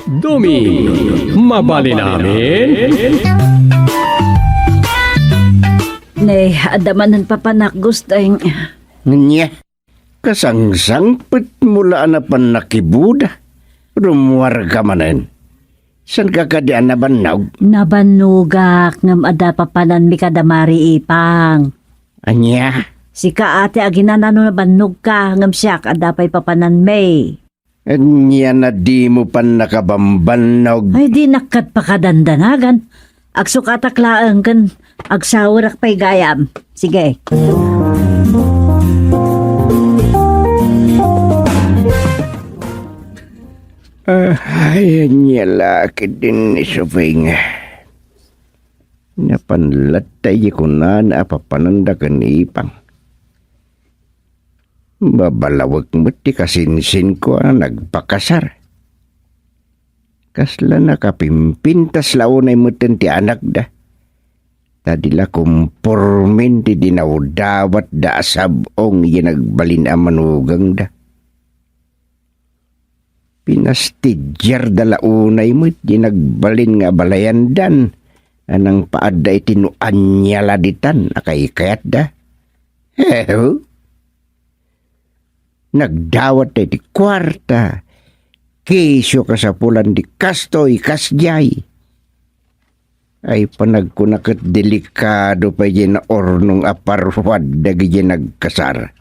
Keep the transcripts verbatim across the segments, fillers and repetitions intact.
Dumi, mabalin amin? Ne, adda manen papanak, Gusteng. Nya, kasangsangpetmo la a napan nakibuda. Rummuarka manen. Saanka kadi a nabannog? Nabannogak, ngem adda papananmi kada Mari Ipang. Ania? Sika a ti aginan-ano nabannogka, ngem siak adda pay papananmi. Ania a dimo pannakabambannog? Ay, dinak ket pakadandanagan. Agsukatak laeng ken agsawerak pay gayam. Sige. Ah, ay, ania la ketdin ni Suping. Napan latta idi kunana a papananda ken Ipang. Mabalawek met ti kasinsinko a nagpakasar. Kasla nakapimpintas la unay metten ti anakda. Ta di la kompormen ti dinawdawatda a sab-ong ya nagbalin a manugangda. Pinastidiarda la unay met di nagbalin nga abalayandan a nangpaadda iti no ania la ditan a kaykayatda. Heho? Nagdawat da iti kuarta, kesio kasapulan di kastoy, kasdiay. Ay panagkuna ket delikado pay diay naurnong a parwad dagiti nagkasar.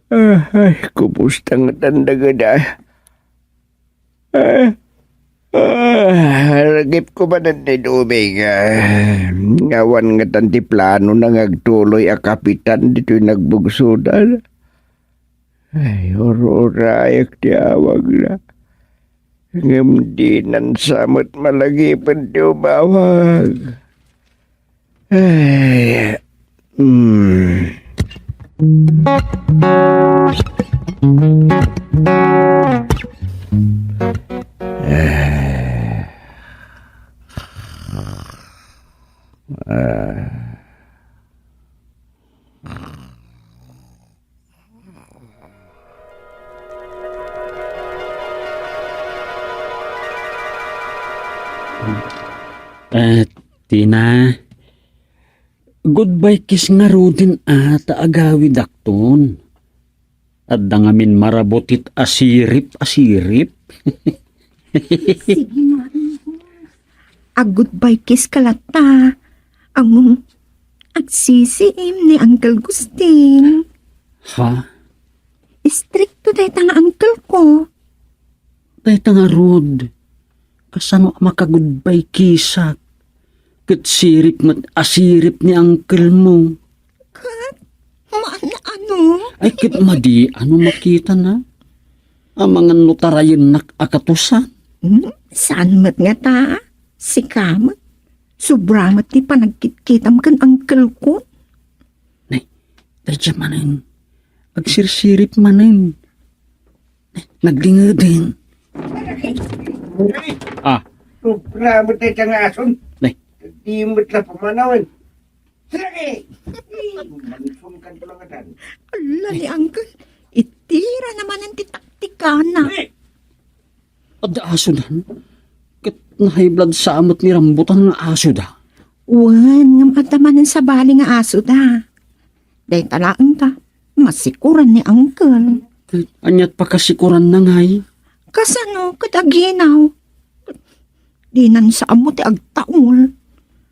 Ah, ay, kumusta ngatan dagada? Ah, ah, ragipko manen ni Duming, ah, nga awan ngatan ti planona nga agtuloy a kapitan ditoy nagbugsoda. Ay, ur-urayak ti awagna. Ngem dinan sa met malagipen ti umawag. Ay, mm. Ah. Eh, Tina, goodbye kiss ngaruden a ta agawidakton. Adda ngamin marabutit a sirip a sirip. Sige nga, Inggos. Ag-goodbye kiss ka latta. Ngem, agsisiim ni Uncle Gusting. Ha? Istrikto dayta nga uncle ko. Dayta ngarud, kasano a maka-goodbye kissak? Ket sirip met a sirip ni uncle mo. Ket, maan-ano? Ay, ket madi, ano makitana? Amangan no tarayennak a katusan. Hmm, saan met ngata? Sika met. Sobra met ti panagkitkitam ken uncle ko. Nay, dayta manen. Agsirsirip manen. Nay, nagdingeding. Ah. Sobra met dayta nga ason. Nay. Di met la pamanawen. Lagi! Mansum kan tulangatan. Ala ni Uncle, itira na manen ti taktikana. Adda asodan? Ket na-high blood sa met ni rambutan nga asoda. Wen, ngem adda manen sabali nga asoda. Dayta laeng ta, masikuran ni Uncle. Ket aniat pakasikuranna ngay? Kasano ket aginaw? Dinan sa ammo ti agtaol.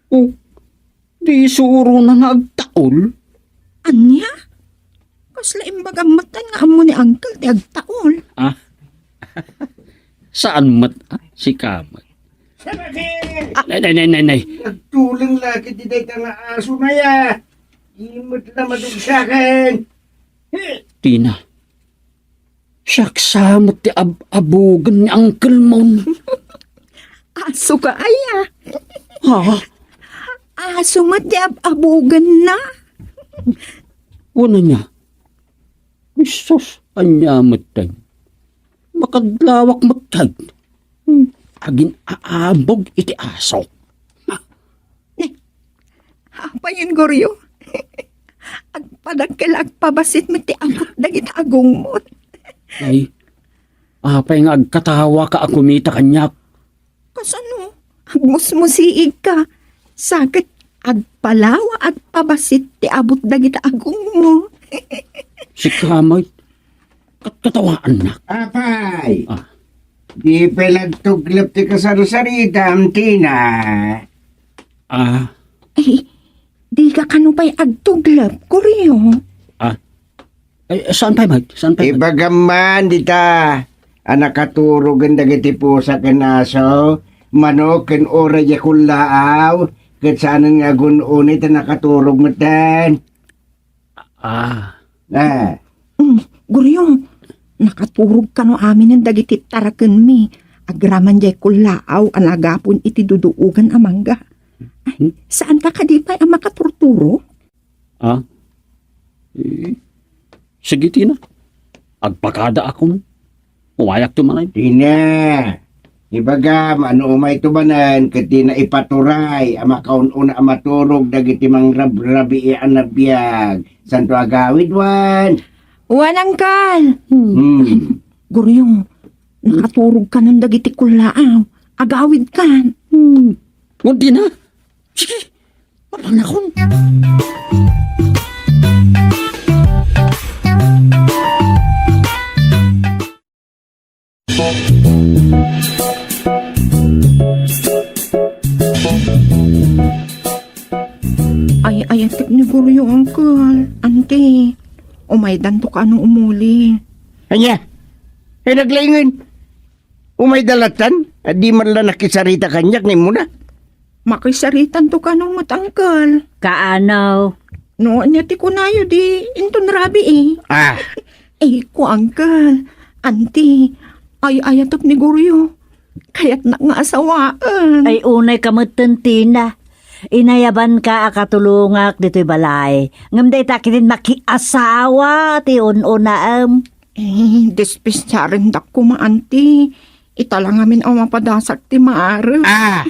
Oh, di surona nga agtaol? Ania? Kasla imbagam met nga ammo ni Uncle ti agtaol. Ah? Saan met, ah? Sika met. Nay, nay, nay, nay, nay. Agtuleng la ket ti dayta nga aso na ya. Di met la madugsaken. Tina. Siak sa met ti ab-abogen ni Uncle Mon. Aso ka aya? Ha? Aso met ti ab-abogenna. Wen ania? Sus, ania metten? Makadlawak metten. Hmm, agin-aabog iti aso. Apayen, Goryo? Agpadakkel, agpabasit met ti amot dagiti agungmot. Ay, Apay nga agkatawaka a kumita kaniak? Kasano? Agmusmusiigka. Sa ket agpalawa, agpabassit ti abut dagita agongmo. Sika met, kat-, katawaannak. Apay! Ah. Di pay nagtuglep ti kasarsaritam, Tina? Ah. Ay, dika kano pay agtuglep, Goryo? Ah. Ay, saan pay, Mike? Saan pay, Mike? Ibagam man dita a nakaturogen dagiti pusa ken aso, manok ken uray a kullaaw, ket saanen nga agun-unay ta nakaturog metten. Ah. Ah. Mm, Goryo, nakaturog kano aminen dagiti tarakenmi. Agraman jay kullaaw a nagapon iti duduogan a mangga. Ay, hmm? Saanka kadi pay a makaturturog? Ah? Eh, sige, Tina. Agpakadaakon. Umayakto manen. Tina, ibagam, no umayto manen, ket dina ipaturay a makaun-una a maturog dagiti mangrabrabii a nabiag. Santo agawid wen? Wen, Angkal. Hmm. Goryo, nakaturog kanon dagiti kullaaw. Agawid kan. Hmm. Ngunti na. Sige, mapangakon. Ay, ayatek ni Goryo, Angkal. Anti, umaydanto kano umuli. Ania? Ay, naglaingen. Umayda lattan? Di man la nakisarita kaniak nga immuna. Makisaritanto kano met, Angkal. Kaano? No, ania ti kunayo di inton rabii, eh. Ah. Eh, ko, Angkal. Anti, ay-ayatek ni Goryo. Kayatnak nga asawaen. Ay, unay ka metten, Tina. Inayabanka a katulongak ditoy balay. Ngem dayta ketdin makiasawa ti un-unaem. Eh, dispensyarendak koma, Anti. Ita la ngamin a mapadasak ti maarek. Ah!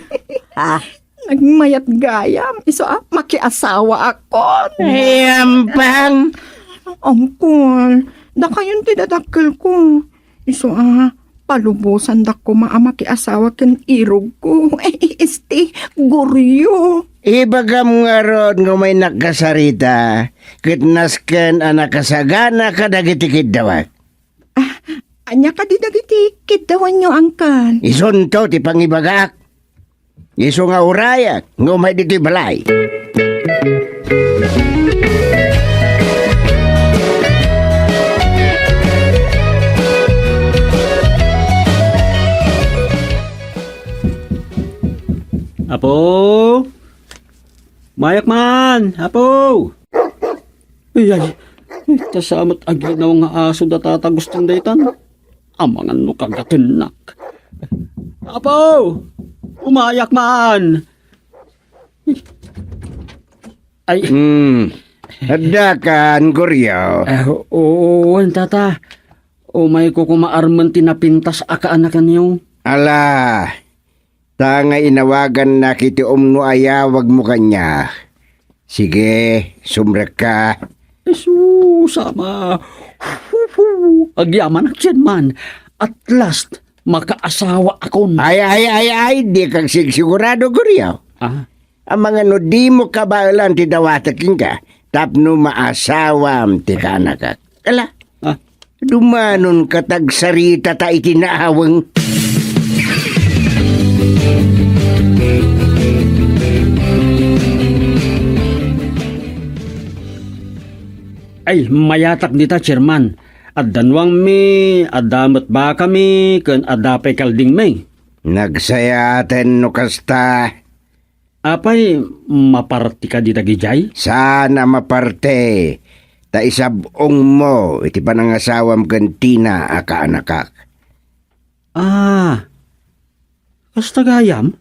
Ah. Nagmayat gayam, isu a makiasawaakon. Ay, ampang! Angkol, dakayon ti dadakkelko. Isu a, palubosandak koma a makiasawa ken irogko. Este, Goryo. Ibagam ngarud nga umaynak kasarita, ket nasken a nakasagana kadagiti kiddawak. Ah, ania kadi dagiti kiddawanyo, Angkal? Isunto ti pangibagak. Isu nga urayak nga umay ditoy balay. Apo? Mayak man, Apo! Ay, ay, ta sa met aginaw nga aso da Tata Agustin daytan. Amangan no kagatennak. Apo! Umayak man! Ay. Hmm. Adda kan, Goryo? Eh, oo, wen, Tata. Umayko koma armen ti napintas a kaanakanyo. Ala, ta nga inawagannak iti umno a yawagmo kaniak. Sige, sumrekka. Jesus, Ama. Agyamanak, Chairman. At last, makaasawaakon. Ay, ay, ay, ay, dika agsigsigurado, Goryo. Ah? Amangan no dimo kabaelan ti dawatek kenka tapno maasawam ti kaanakak. Ala, ah, dumanonka ta agsaritata iti naaweng. Ay, mayatak dita, Chairman. Adda nuangmi, adda met bakami, ken adda pay kaldingmi. Nagsayaaten no kasta. Apay, maparte kadi dagijay? Saan a maparte, ta isab-ongmo iti panangasawam ken Tina a kaanakak. Ah, kasta gayam?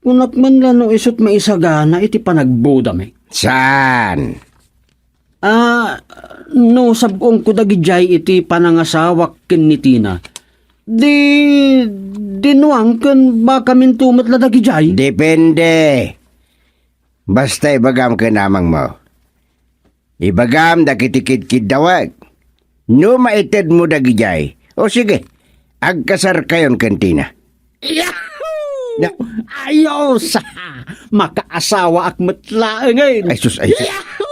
Kunak man la no isut' maisagana iti panagbodami. Saan? Ah, no sab-ongko dagijay iti panangasawak ken ni Tina, di, di nuang ken bakaminto met la dagijay? Depende. Basta ibagam ken amangmo. Ibagam dagiti kidkiddawek. No maitedmo dagijay, o sige, Agkasarkayon ken Tina. Yahoo! Na- Ayos! Makaasawaak met laengen. Ay, sus, ay, sus. Yahoo!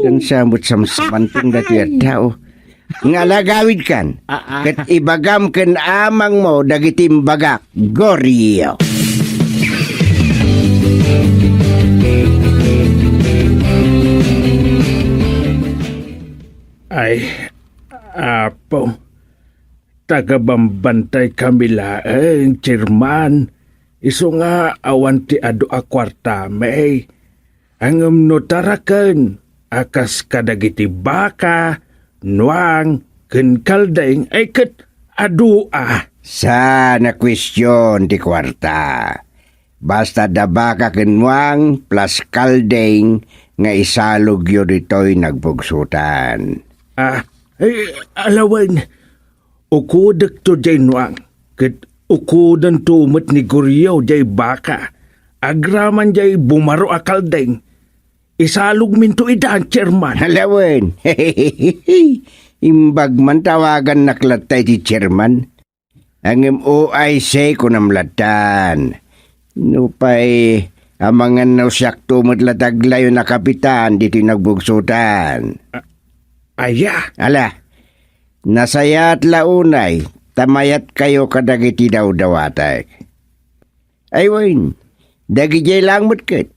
Nagansa met samsamanton datoy a tao. Nga alagawidkan, Ah, ah. ket ibagam ken amangmo dagiti imbagak, Goryo. Ay, Apo, tagabambantaykami laeng, Chairman, isu nga awan ti adu a kuartami. Ngem no taraken a kas kadagiti baka, nuang, ken kaldeng ay ket adu a. Saan a kuestion ti kuarta. Basta adda baka ken nuang plus kaldeng nga isalogyo ditoy nagbugsotan. Ah, eh, alawen, ukudekto jay nuang, ket ukudento met ni Goryo jay baka, agraman jay bumaro a kaldeng. Isalogminto ida, Chairman. Alawen. Imbag man tawagannak latta iti chairman. Ngem O I C kunam lattan. Nupay amangan no siakto met la ti aglayon a kapitan ditoy nagbugsotan. A-, aya? Ala, nasayaat la unay, ta mayatkayo kadagiti dawdawatek. Ay wen, dagidiay laeng met ket.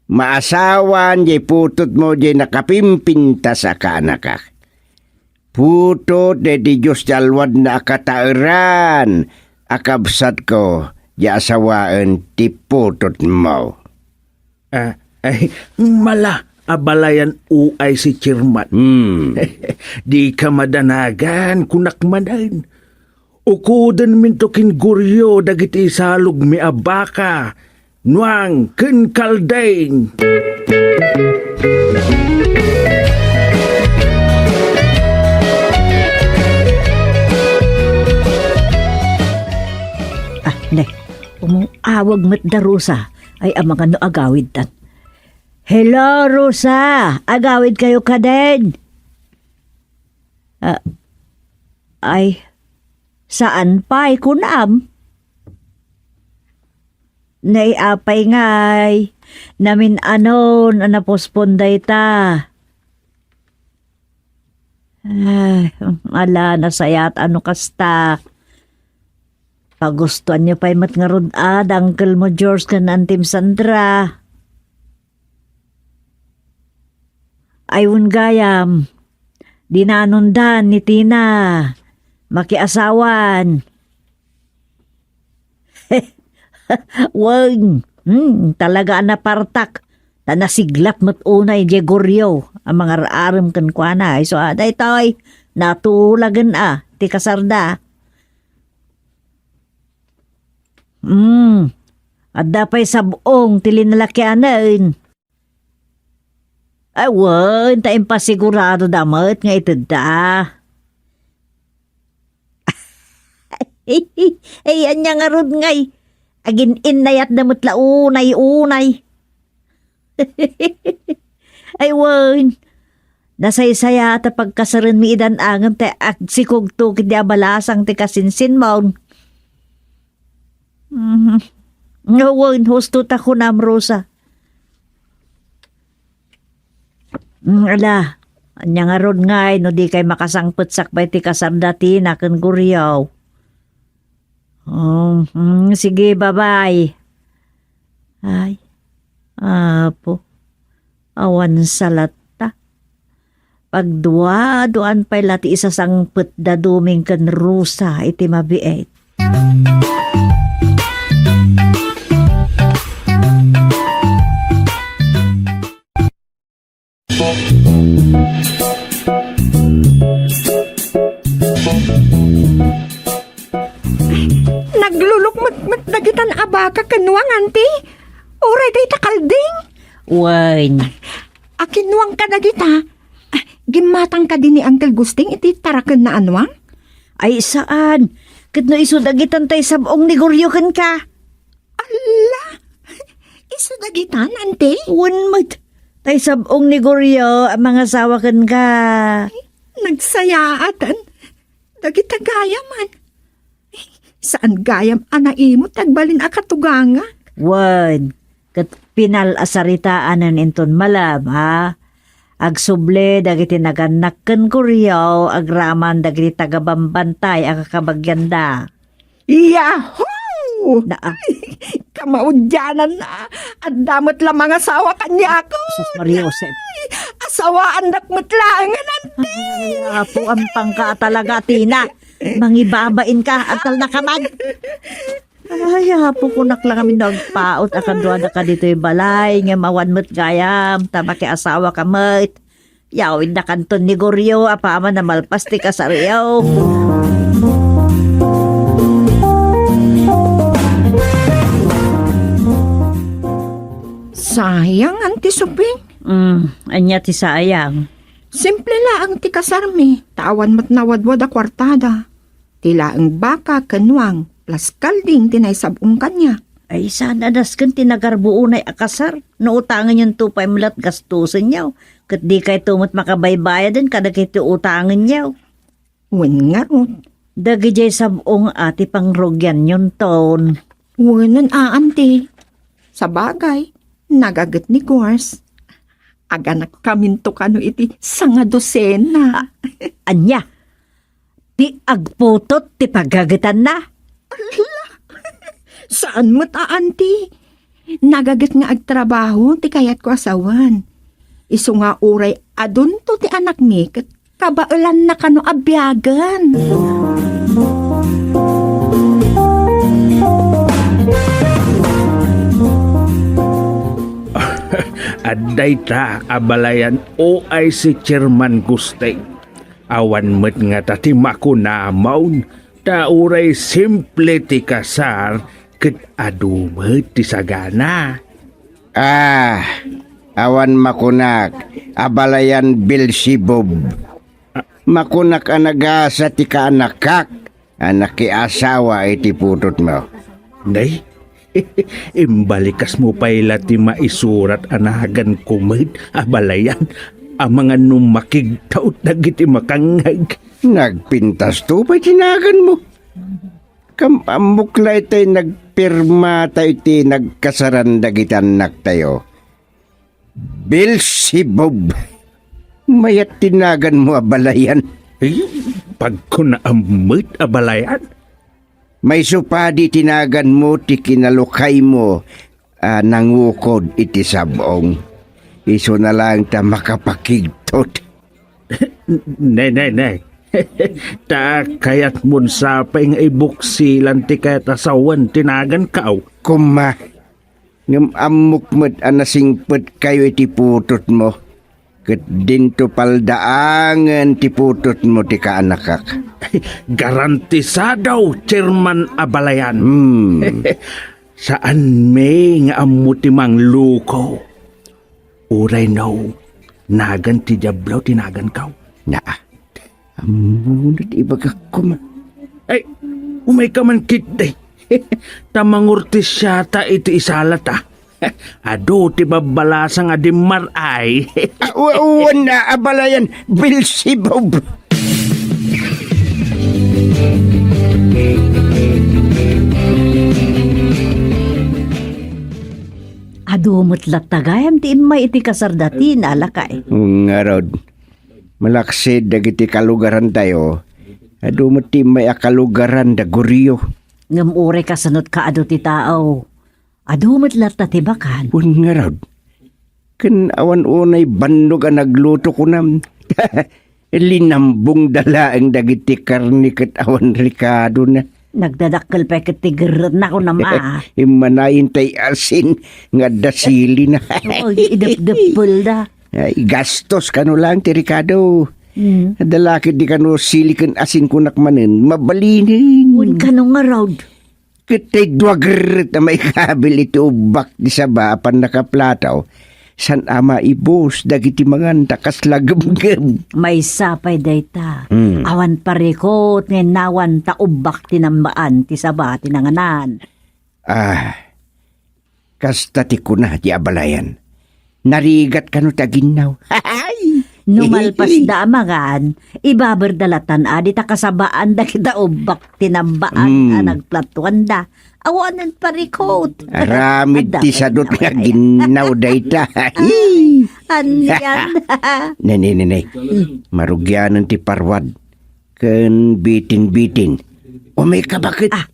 Maasawan jay putotmo jay nakapimpintas a kaanakak. Putot daydi Dios ti alwadna a kataeran a kabsatko, jay asawaen ti putotmo. Ah, ay, mala a balayan O I C, Chairman. Hmm. Dika madanagan, kunak manen. Ukudenminto ken Goryo dagiti isalogmi a baka, nuang, ken kaldeng. Ah, ne, umung-awag met da Rosa. Ay, amangan no agawidtan. Hello, Rosa! Agawidkayo kadin? Ah, ay, saan pay, kunam? Nay, apay ngay, namin-anon a napospon dayta. Ay, ala, nasayaat a no kasta. Pagustoanyo pay met ngarud a da Uncle mo George ken Antim Sandra. Ay, wen gayam, dinanondan ni Tina. Makiasawan. Wen, hmm, talaga a napartak. Ta nasiglap met unay diay Goryo a mangar-arem kenkuana. Isu a daytoy, natulagen a ti kasarda. Hmm, adda pay sab-ong ti linalakianen. Ay, wen, ta impasigurado da met nga itedda. Ay, ania ngarud ngay? Agin-innayat da met la unay-unay. Ay, wen. Nasaysayaat a pagkasarenmi idan a ngem ta agsikogto ket di abalasang ti kasinsinmon. Mhm. Nga wen, husto ta kunam, Rosa. Mm, ala, ania ngarud ngay no di kay makasangpet sakbay ti kasarda Tina ken Goryo? Oh, mm, sige, bye-bye. Ay, Apo, awan sa latta. Pagduaduan pay la ti isasangpet da Doming ken Rosa iti mabiit. Naglulukmekmek dagitan a baka ken nuang, Auntie. Uray dayta kalding. Wen. Akin nuang kadagita? Ah, gimmatang kadi ni Uncle Gusting iti tarakenna a nuang? Ay, saan. Ket no isu dagitan tay sab-ong ni Goryo kenka. Alla! Isu dagitan, Auntie? Wen met. Tay sab-ong ni Goryo a mangasawa kenka. Nagsayaatan. Dagita gayamen. Saan gayam a naimut ti agbalin a katugangak. Wen, ket pinal a saritaanen inton malem, ha? Agsubli dagiti nagannak ken Goryo agraman dagiti tagabambantay a kakabagianda. Yahoo! Na, ah. Ay, kamaudiananna. Adda met la mangasawa kaniako. Jesus Maria Joseph. Ay, asawaandak met laengen, anti. Ay, Apo, ampangka a talaga, Tina. Mangibabain ka, antal na ka man. Ay, Apo, kunak lang amin no agpaut a kaduada ka ditoy balay, ngem awan met gayam, ta makiasawa ka met. Yawidda kanton ni Goryo, apaman a malpas ti kasaryo. Sayang, Anti Suping. Mm, ania ti sayang? Simple laeng ti kasarmi, ta awan met nawadwad a kuartada. Ti laeng baka ken wang, plus kalding ti naisab-ong kaniak. Ay, saan a dasken ti nagarbuonay a kasar? No utangenyon to pay met la ti gastusenyo, ket dikayto met makabaybayaden kadagiti utangenyo. Wen ngarud. Dagidiay sab-ong a ti pangrugianyonton. Wenen a, anti. Sabagay, nagaget ni Gors. Aganakkaminto kano iti sangadosena. A-, ania? Ti agputot ti pagagetanna? Ala! Saan met a, anti. Nagaget nga agtrabaho ti kayatko a sawen. Isu nga uray adunto ti anakmi ket kabaelanna kano a biagen. Adda ita a balayan, O I C Chairman Gusting. Awan met ngata ti makunamon, ta uray simple ti kasar ket adu met ti sagana. Ah, awan makunak a balayan, Beelzebub. Makunak a nagasa ti kaanakak a nakiasawa iti putotmo. Nay, imbalikasmo pay la ti maisurat a naganko met a balayan, amangan no makigtaw dagiti makangngeg. Nagpintasto pay ti naganmo. Kam-, ammok la itay nagpirmatayo iti nagkasaran dagiti annaktayo. Beelzebub! Mayat ti naganmo a balayan. Ay, pagkunaam met a balayan. Maysu padi ti naganmo ti kinalukaymo a nangukod iti sab-ong. Isuna laeng ta makapakigtot. Ne, ne, ne. Ta kayatmon sapay nga ibuksilan ti kayat a sawen ti nagankaw. Koma, ngem ammok met a nasingpetkayo iti putotmo, ket dinto paldaangen ti putotmo ti kaanakak. Garantisado, Chairman a Balayan. Hmm. Saanmi nga ammo ti mangluko. Uray no, nagan ti Diablo ti nagankaw. Naa, ammon ti ibagak koma. Ay, umayka man ketdi. Ta mangurtisiata iti isalata. Adu ti babbalasang a dimmar-ay. Ah, wa-, wan a, a balayan, Beelzebub. Adu met latta gayam ti immay iti kasar da Tina, lakay. Ngarud, malaksid dagiti kalugarantayo, adu met ti immay a kalugaran da Goryo. Ngem uray kasano ti kaadu ti tao, adu met latta ti bakan. Wen ngarud, ken awan unay bannog a nagluto kunam. Linambongda laeng dagiti karne ket awan rikadona. Nagdadakkel pay ket ti gerretna, kunam a. Immanayen tay asin nga adda silina. Oo, idepdeppelda. Ay, gastos kano laeng ti rikado. Mm. Adda la ketdi kano sili ken asin kunak manen, mabalinen. Wen kano ngarud. Ket tay dua gerret a maikabil iti ubbak ti saba a pannakaplato, saan a maibus dagiti mangan ta kasla gemgem. Maysa pay dayta. Hmm. Awan parikut nga innawan ta ubbak ti nammaan ti saba ti nanganan. Ah, kasta ti kuna ti abalayan. Narigat kano ti aginnaw. Hay! No malpasda a magan, ibaberda latan a dita kasabaan dagita ubbak ti nambaan a Mm. nagplatuanda. Awanen parikot. Aramid ti Aday, sadot nga naman. Ginnaw dayta. Ay, anian. Nene, nene. Marugianen ti parwad. Ken bitin-bitin. Umay ka baket. Ah.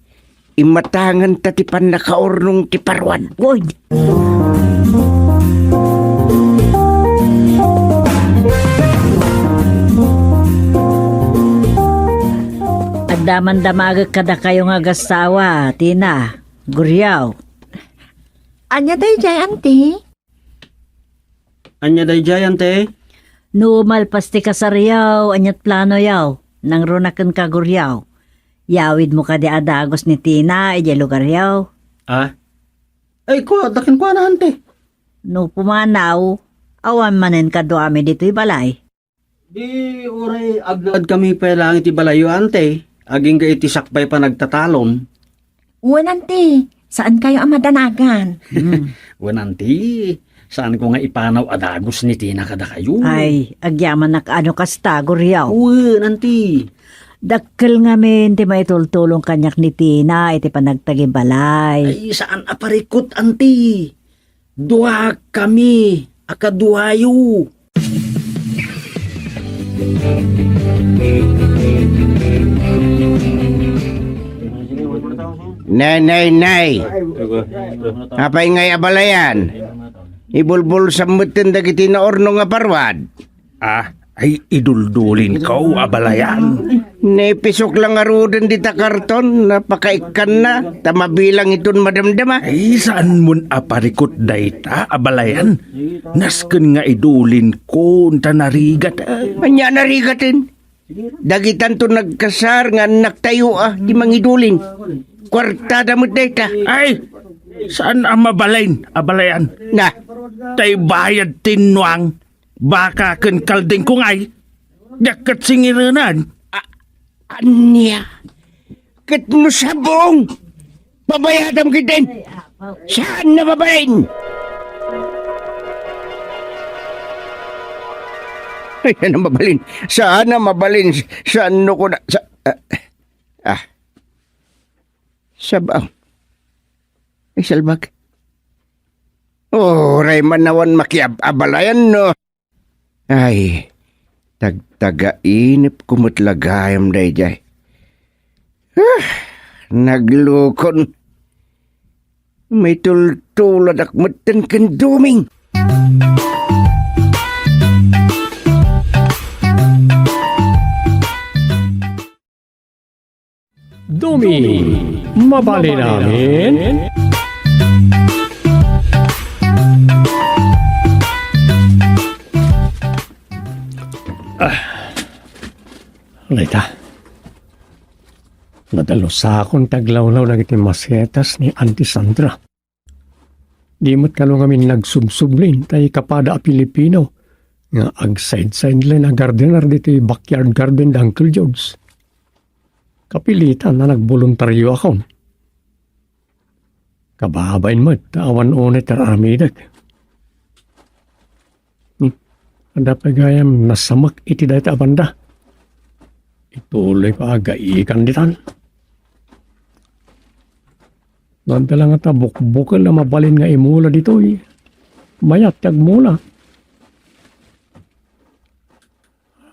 Imatanganta ti pannakaurnong ti parwad. Uy. Agdamandamagek kadakayo nga agassawa, Tina, Guriaw. Ania daydiay, anti? Ania daydiay, anti? No malpas ti kasaryo, aniat planoyo? Nangruna kenka, Guriaw. Yawidmo kadi a dagus ni Tina idiay lugaryo? Ah? Ay, kua, daken kuana, anti. No pumanaw, awan manen kaduami ditoy balay. Di uray agnaed kami pay laeng iti balayyo, anti, agingga iti sakbay panagtatalon. Wen, anti, saankayo a madanagan. Hmm. Wen, anti, saanko nga ipanaw a dagus ni Tina kadakayo. Ay, agyamanak a no kasta, Guriaw. Wen, anti. Dakkel ngamin ti maitultulong kaniak ni Tina iti panagtagibalay. Ay, saan a parikot, anti. Duakami a kaduayo. Nay, nay, nay. Apay ngay abalayan? Ibulbulsam metten dagiti naurno nga parwad. Ah, ay iduldulinko, abalayan. Nipisok la ngaruden dita karton, napakaikkanna, ta mabilang iton madamdama. Ay, saanmon a parikot dayta, abalayan. Nasken nga idulinko, ta narigat, ah. Ania narigaten? Dagitanto nagkasar nga annaktayo, ah, ti mangidulin. Kuartada met dayta. Ay, saan a mabalin, abalayan? Na. Tay bayad ti nuang. Baka ken kaldingko ngay, diak ket singirenan. A-, ania? Ket no sabong, pabayadam ketdin. Saan a mabalin? Ay, saan a mabalin? Saan a mabalin? Saan no kuna-, sa-, ah, ah. Sabong. Ay, salbag. Uray man awan makiab-abalayan, no? Ay, tagtagainepko met la gayam daydiay. Ah, naglukon. Maitultuladak metten ken Doming. Dumi, mabalin amin? Ah. Alay ta. Nadalosakon ti aglawlaw dagiti masetas ni Auntie Sandra. Di met kano ngamin nagsubsublin tay kapada a Pilipino nga agsideline a gardener ditoy backyard garden da Uncle George. Kapilitan a nagboluntarioakon. Kababain met ta awan unay ti ar-aramidek. Hmm. Adda pay gayam nasamek iti dayta a banda. Ituloy ko a gaikan ditan. No adda la ngata bukbukel a mabalin nga imula ditoy, mayat ti agmula.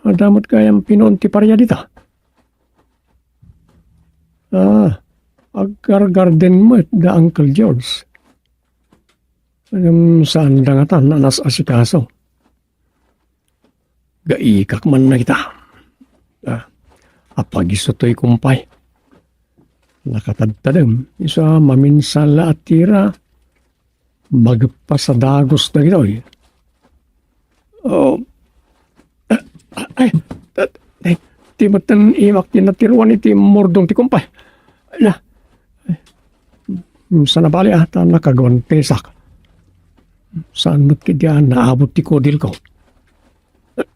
Adda met gayam pinuon ti paria dita. Ah, aggargarden met da Uncle George. Ngem saanda ngata a nas-asikaso. Gaikak man dayta. Ah, apagiso toy, kumpay. Nakatadtadem, isu a maminsan la a tira, mageppas a dagus dagitoy. Oh, ay, ay, ay, ti metten imak ti natiruan iti murdong ti kumpay. Na, ay, saan a bali a, ta nakaguantesak. Saan met ketdi a naabut ti kudilko.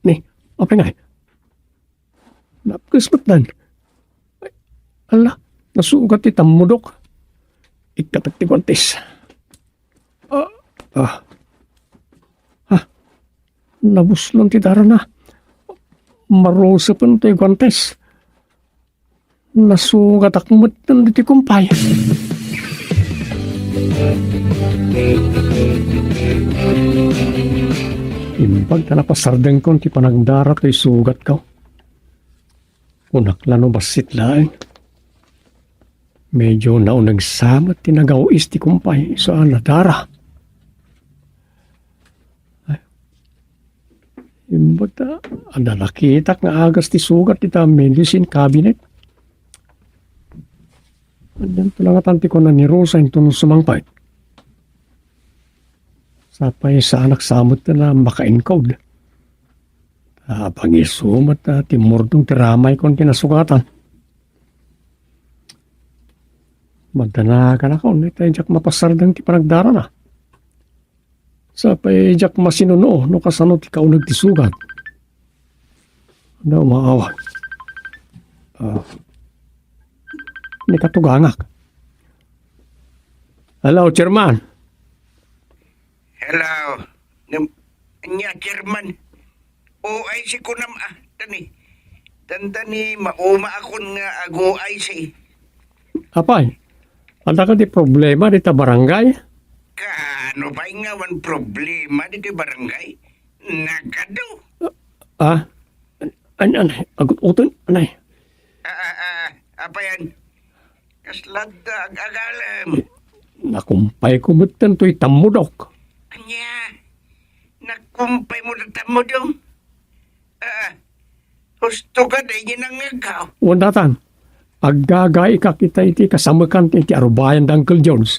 Ni, apay ngay? Napkes met dan. Ay, ala, nasugat ti tammudok. Ikkatak ti guantes. Ah, ah. Ah. Nabuslon ti darana. Marusepen toy guantes. Nasugatak metten ditoy kumpay. Imbag ta napasardengkon ti panagdara toy sugatko. Kunak la no bassit laeng. Medyo nauneg sa met ti nagaw-is ti kumpay isu a nadara. Ay. Imbag ta, adda nakitak nga agas ti sugat ita medicine cabinet. Addanto la ngatan ti kuna ni Rosa inton sumangpet. Sapay saanak sa met nga makainkod. Apang isu met a timmurdong ti ramaykon ti nasugatan. Madanaganakon, ita diak mapasardeng ti panagdarana. Sapay diak masinuno no kasano ti kauneg ti sugat. Adda umaawan. Ah, ni katugangak. Hello, Chairman. Hello. Nam-, ania, Chairman? O I C kunam, ah, tani. Dandani, mauma akon nga ag-O I C. Apay, adda kadi problema dita barangay? Kaano pay nga awan problema dita barangay? Nagadu. Ah? An-, anay, agut-uton, anay. Ah, ah, ah, apay yan? Kasla adda ag-agalem. Nakumpayko metten toy tammudok. Ania? Nakumpaymo ti tammudom? Ah, husto ka, daydi nangngegka. Wen datan, aggagaikak ita iti kasamekan iti arubayan da Uncle George.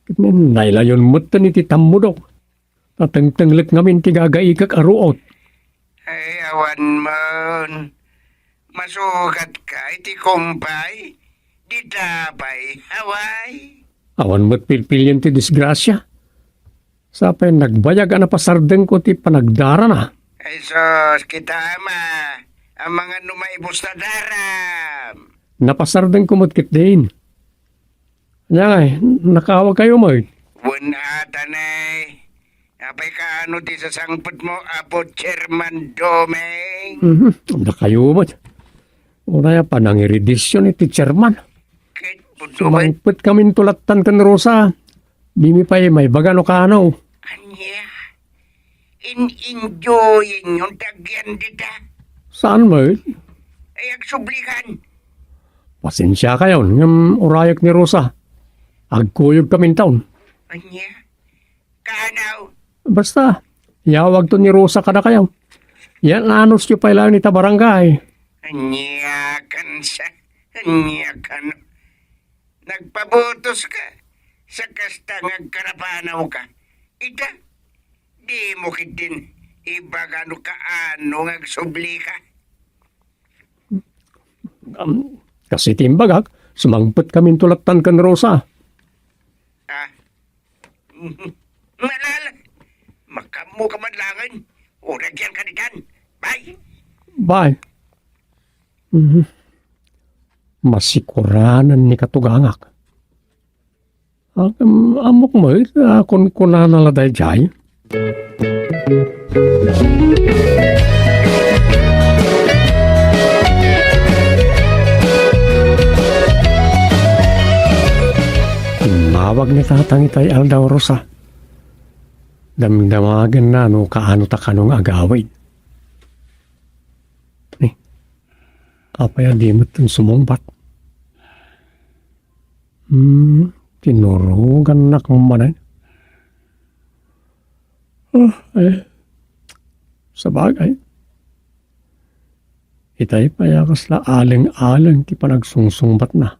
Ket nailayon metten iti tammudok. Natengtenglek ngamin ti gagaikek a ruot. Ay, awan man. Masugatka iti kumpay? Dita pay, away. Awan met pilpilien ti disgrasia. Sapay nagbayag a napasardengko ti panagdarana. Ay sus, kita ama, amangan no maibus ta daram. Napasardengko met ketdin. Ania ngay, nakaawagkayo met? Wen a, tanay. Apay kaano ti sasangpetmo, Apo Chairman Doming? Mhm, dakayo met. Uray a panangiridision iti chairman. Ket, Budo, bay. Sumangpetkaminto lattan ken Rosa. Dimi pay maibaga no kaano. Ania? In-enjoyenyon ti agyan dita? Saan met? Ay, agsublikan. Pasensiakayon, ngem urayek ni Rosa. Agkuyogkaminton. Ania? Kaano? Basta, iyawagto ni Rosa kadakayo. Yan-anosyo pay laeng ita barangay. Ania kansa? Ania kano? Nagpabutoska, sa kasta nga agkarapanawka. Ita, dimo ketdin ibaga no kaano nga agsublika. Am, kas iti imbagak, sumangpetkaminto lattan ken Rosa. Ah. Malala. Makaammoka man laengen. Uray agyanka ditan. Bye. Bye. Mhm. Masikuranen ni katugangak. Am-, ammok met a kunkunana la daydiay. Immawag ni Tatang itay aldaw, Rosa. Damdamagenna no kaano ta kano nga agawid. Ni, apay a di met sumungbat? Hmm, tinurogannak manen. Ah, eh, sabagay. Itay pay a kasla aleng-aleng ti panagsungsungbatna.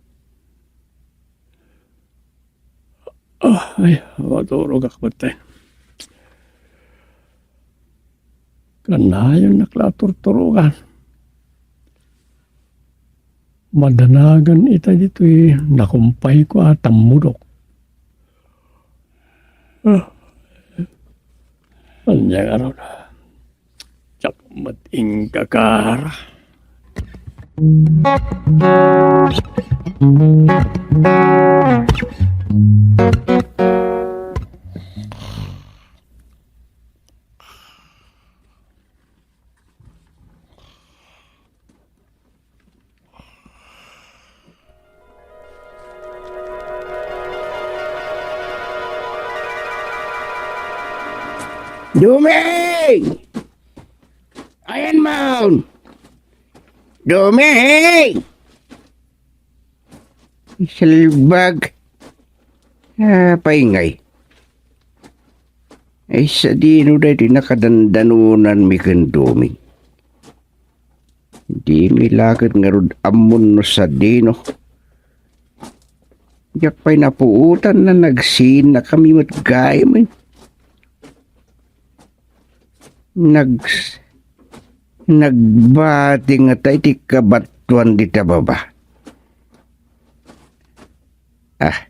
Ah, ay, maturogak met. Kanayonnak la a turturogan. Madanagan ita ditoy nakumpayko a tammudok. Ah, ania ngarud? Diak met inkakar. Duming! Ayan man! Duming! Salbag. Apay ngay? Ay, sadino daytoy nakadandanonanmi ken Duming? Dimi la ket ngarud ammon no sadino. Diak pay napuotan na nagsinnakami met gayam, eh. Nag-, nagbati ngata iti kabatuan dita baba. Ah,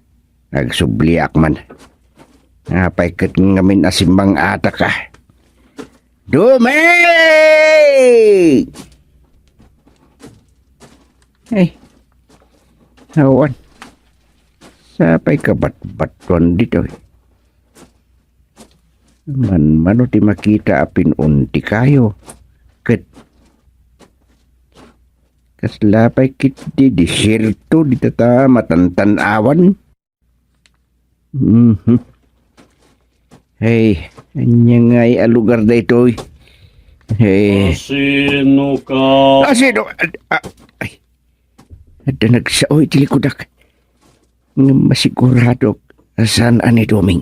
nagsubliak man. Apay ket ngamin a simmang-atak, ah. Duming! Ay, awan. Sapay kabatbatuan ditoy. Manmano ti makita a pin-unti kayo. Ket kasla pay ket ti desierto dita ta matantan-awan. Mhm. Hey, ania ngay a lugar daytoy? Hey. Asino ka? Asino? Ah, ah, ay. Adda nagsao iti likudak. Ngem masiguradok a saan a ni Doming.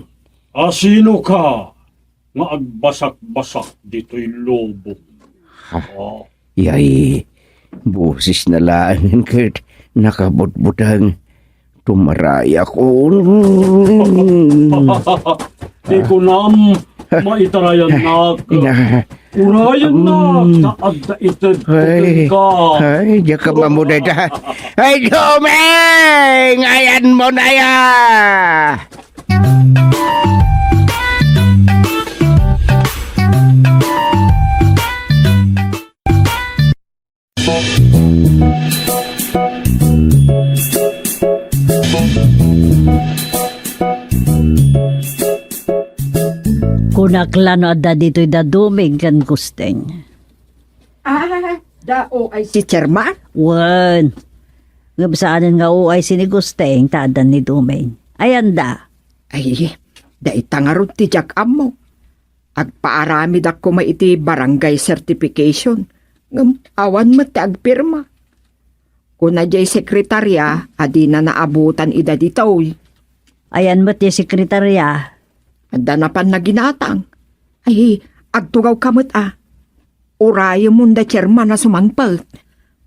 Asino ka nga agbasakbasak ditoy lubong? Ha? Ah. Yay, bosesna laengen ket nakabutbuteng. Tumaray ako. Ti kunam, maitarayannak. Ina. Urayannak, mm, ta adda ited ko kenka. Ay, diak ammo dayta. Ay, Doming! Ayanmo aya! Kunak la no adda ditoy da Doming ken Gusteng. Ah, da O I C chairman? Wen. Ngem saanen nga O I C ni Gusteng ta adda ni Doming. Ayanda? Ay, dayta ngarud ti diak ammo. Agpaaramidakon met iti barangay certification, ngem awan met ti agpirma. Kuna diay sekretarya a dina naabutan ida ditoy. Ayan met ti sekretarya? Adda napan naginatang. Ay, agtugawka met a. Urayemon da chairman a sumangpet.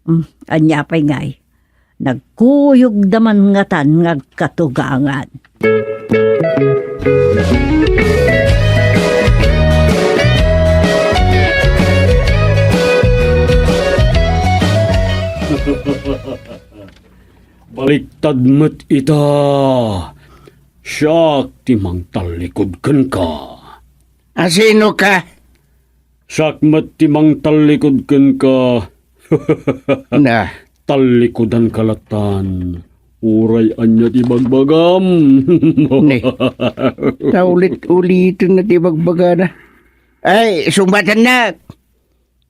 Hmm, ania pay ngay? Nagkuyogda man ngatan nga agkatugangan. Baliktad met ita. Siak ti mangtallikud kenka. Asino ka? Siak met ti mangtallikud kenka. Na. Tallikudanka lattan. Uray ania ti bagbagam. Ne. Ta ulit-uliten na ti bagbagana. Ay, sungbatannak.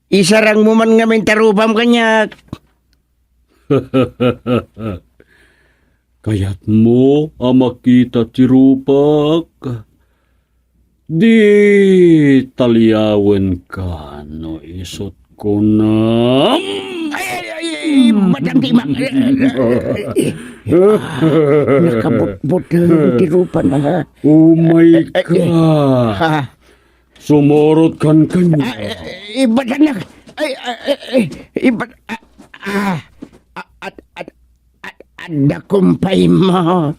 Isarangmo man ngamin ti rupam kaniak. Kayatmo a makita ti rupak? Di taliawenka no isut' kunam. Ay, ay, ay, ay, madam di ma-, ah, nakabutbuteng ti rupana. Umay ka. Ah. Sumurot kan kanya. Ah, eh, eh, ibadannak. Ay, ay, ay, ay, ibad-, ah, ah, ah, ad-, ad-, ad-, adda kumpaymo.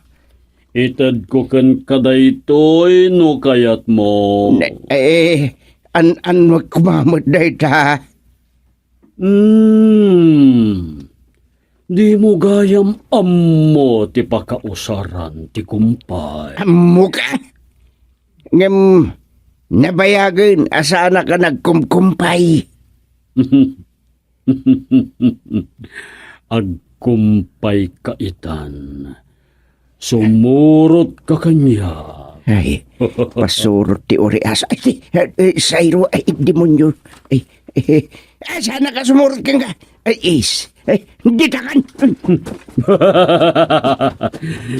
Itedko kenka daytoy no kayatmo. Ne-, eh, an-, annak koma met dayta? Hmm. Dimo gayam ammo ti pakausaran ti kumpay. Ammoka? Ngem nabayagen a saanak a nagkumkumpay. Agkumpayka itan. Sumurotka kaniak. Ay, pasurot ti urias. Ay, ti, eh, eh, sayro, ay, demonyo. Ay, eh, eh, ah, saanak a sumurot kenka. Ay, is. Eh, ditakan.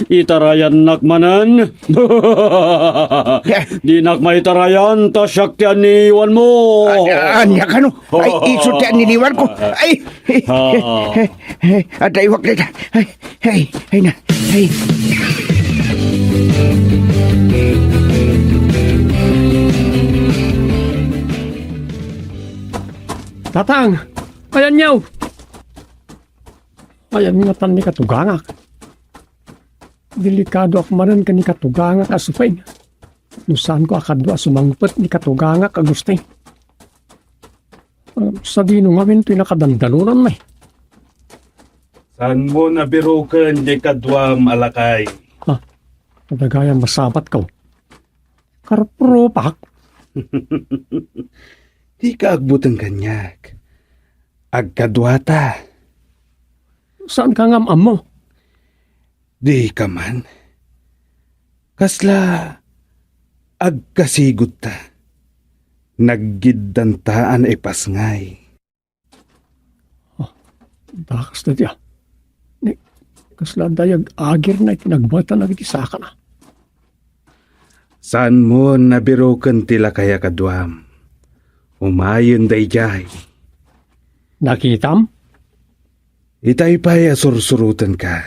Itarayannak manen. Dinak maitarayan, ta siak ti anniwanmo. An-, ania kano? Ay, isu ti anniwanko. Ay, ay, Ah. Ay, ay, ay, ay, ay, na. Ay. Tatang, ayanyaw. Ayan nga tan ni katugangak. Delikadoak manen ken ni katugangak a supeng. No saanko a kadua a sumangpet ni katugangak Agustin. Ah, sadino ngamin toy nakadandanunan, eh? Saanmo nabiroken diay kaduam a lakay? Ah, adda gayam masabatko. Karpropak? Dika agbuteng kaniak. Agkaduata. Saanka ngam ammo? Dika man. Kasla agkasigudta. Naggiddanta a naipasngay. Ah, dakas dayta. Ni, kasla dayag agirna iti nagmatan dagiti sakana. Saanmo nabiroken ti lakay a kaduam. Umayen daydiay. Nakitam? Itay pay a sursurotenka.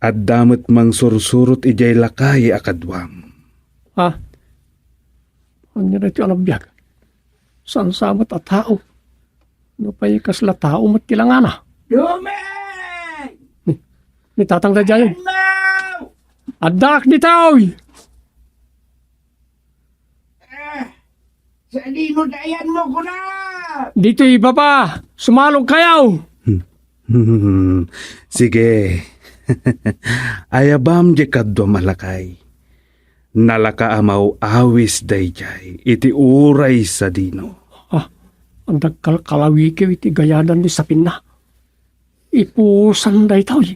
Adda met mangsursurot idiay lakay a kaduam. Ha? Ania daytoy a nabiag? Saan sa met a tao? Nupay kasla tao met ti langana? Dumeng! Ni, ni Tatang daydiay. Hello! Addaak ditoy! Eh, sadino ti ayanmo, kuna? Ditoy baba, sumalogkayo. Sige. Ayabam diay kaduam a lakay. Nalaka a maw-awis daydiay iti uray sadino. Ah, dagkalkalawikiw iti gayadan ni sapinna. Ipusan daytoy.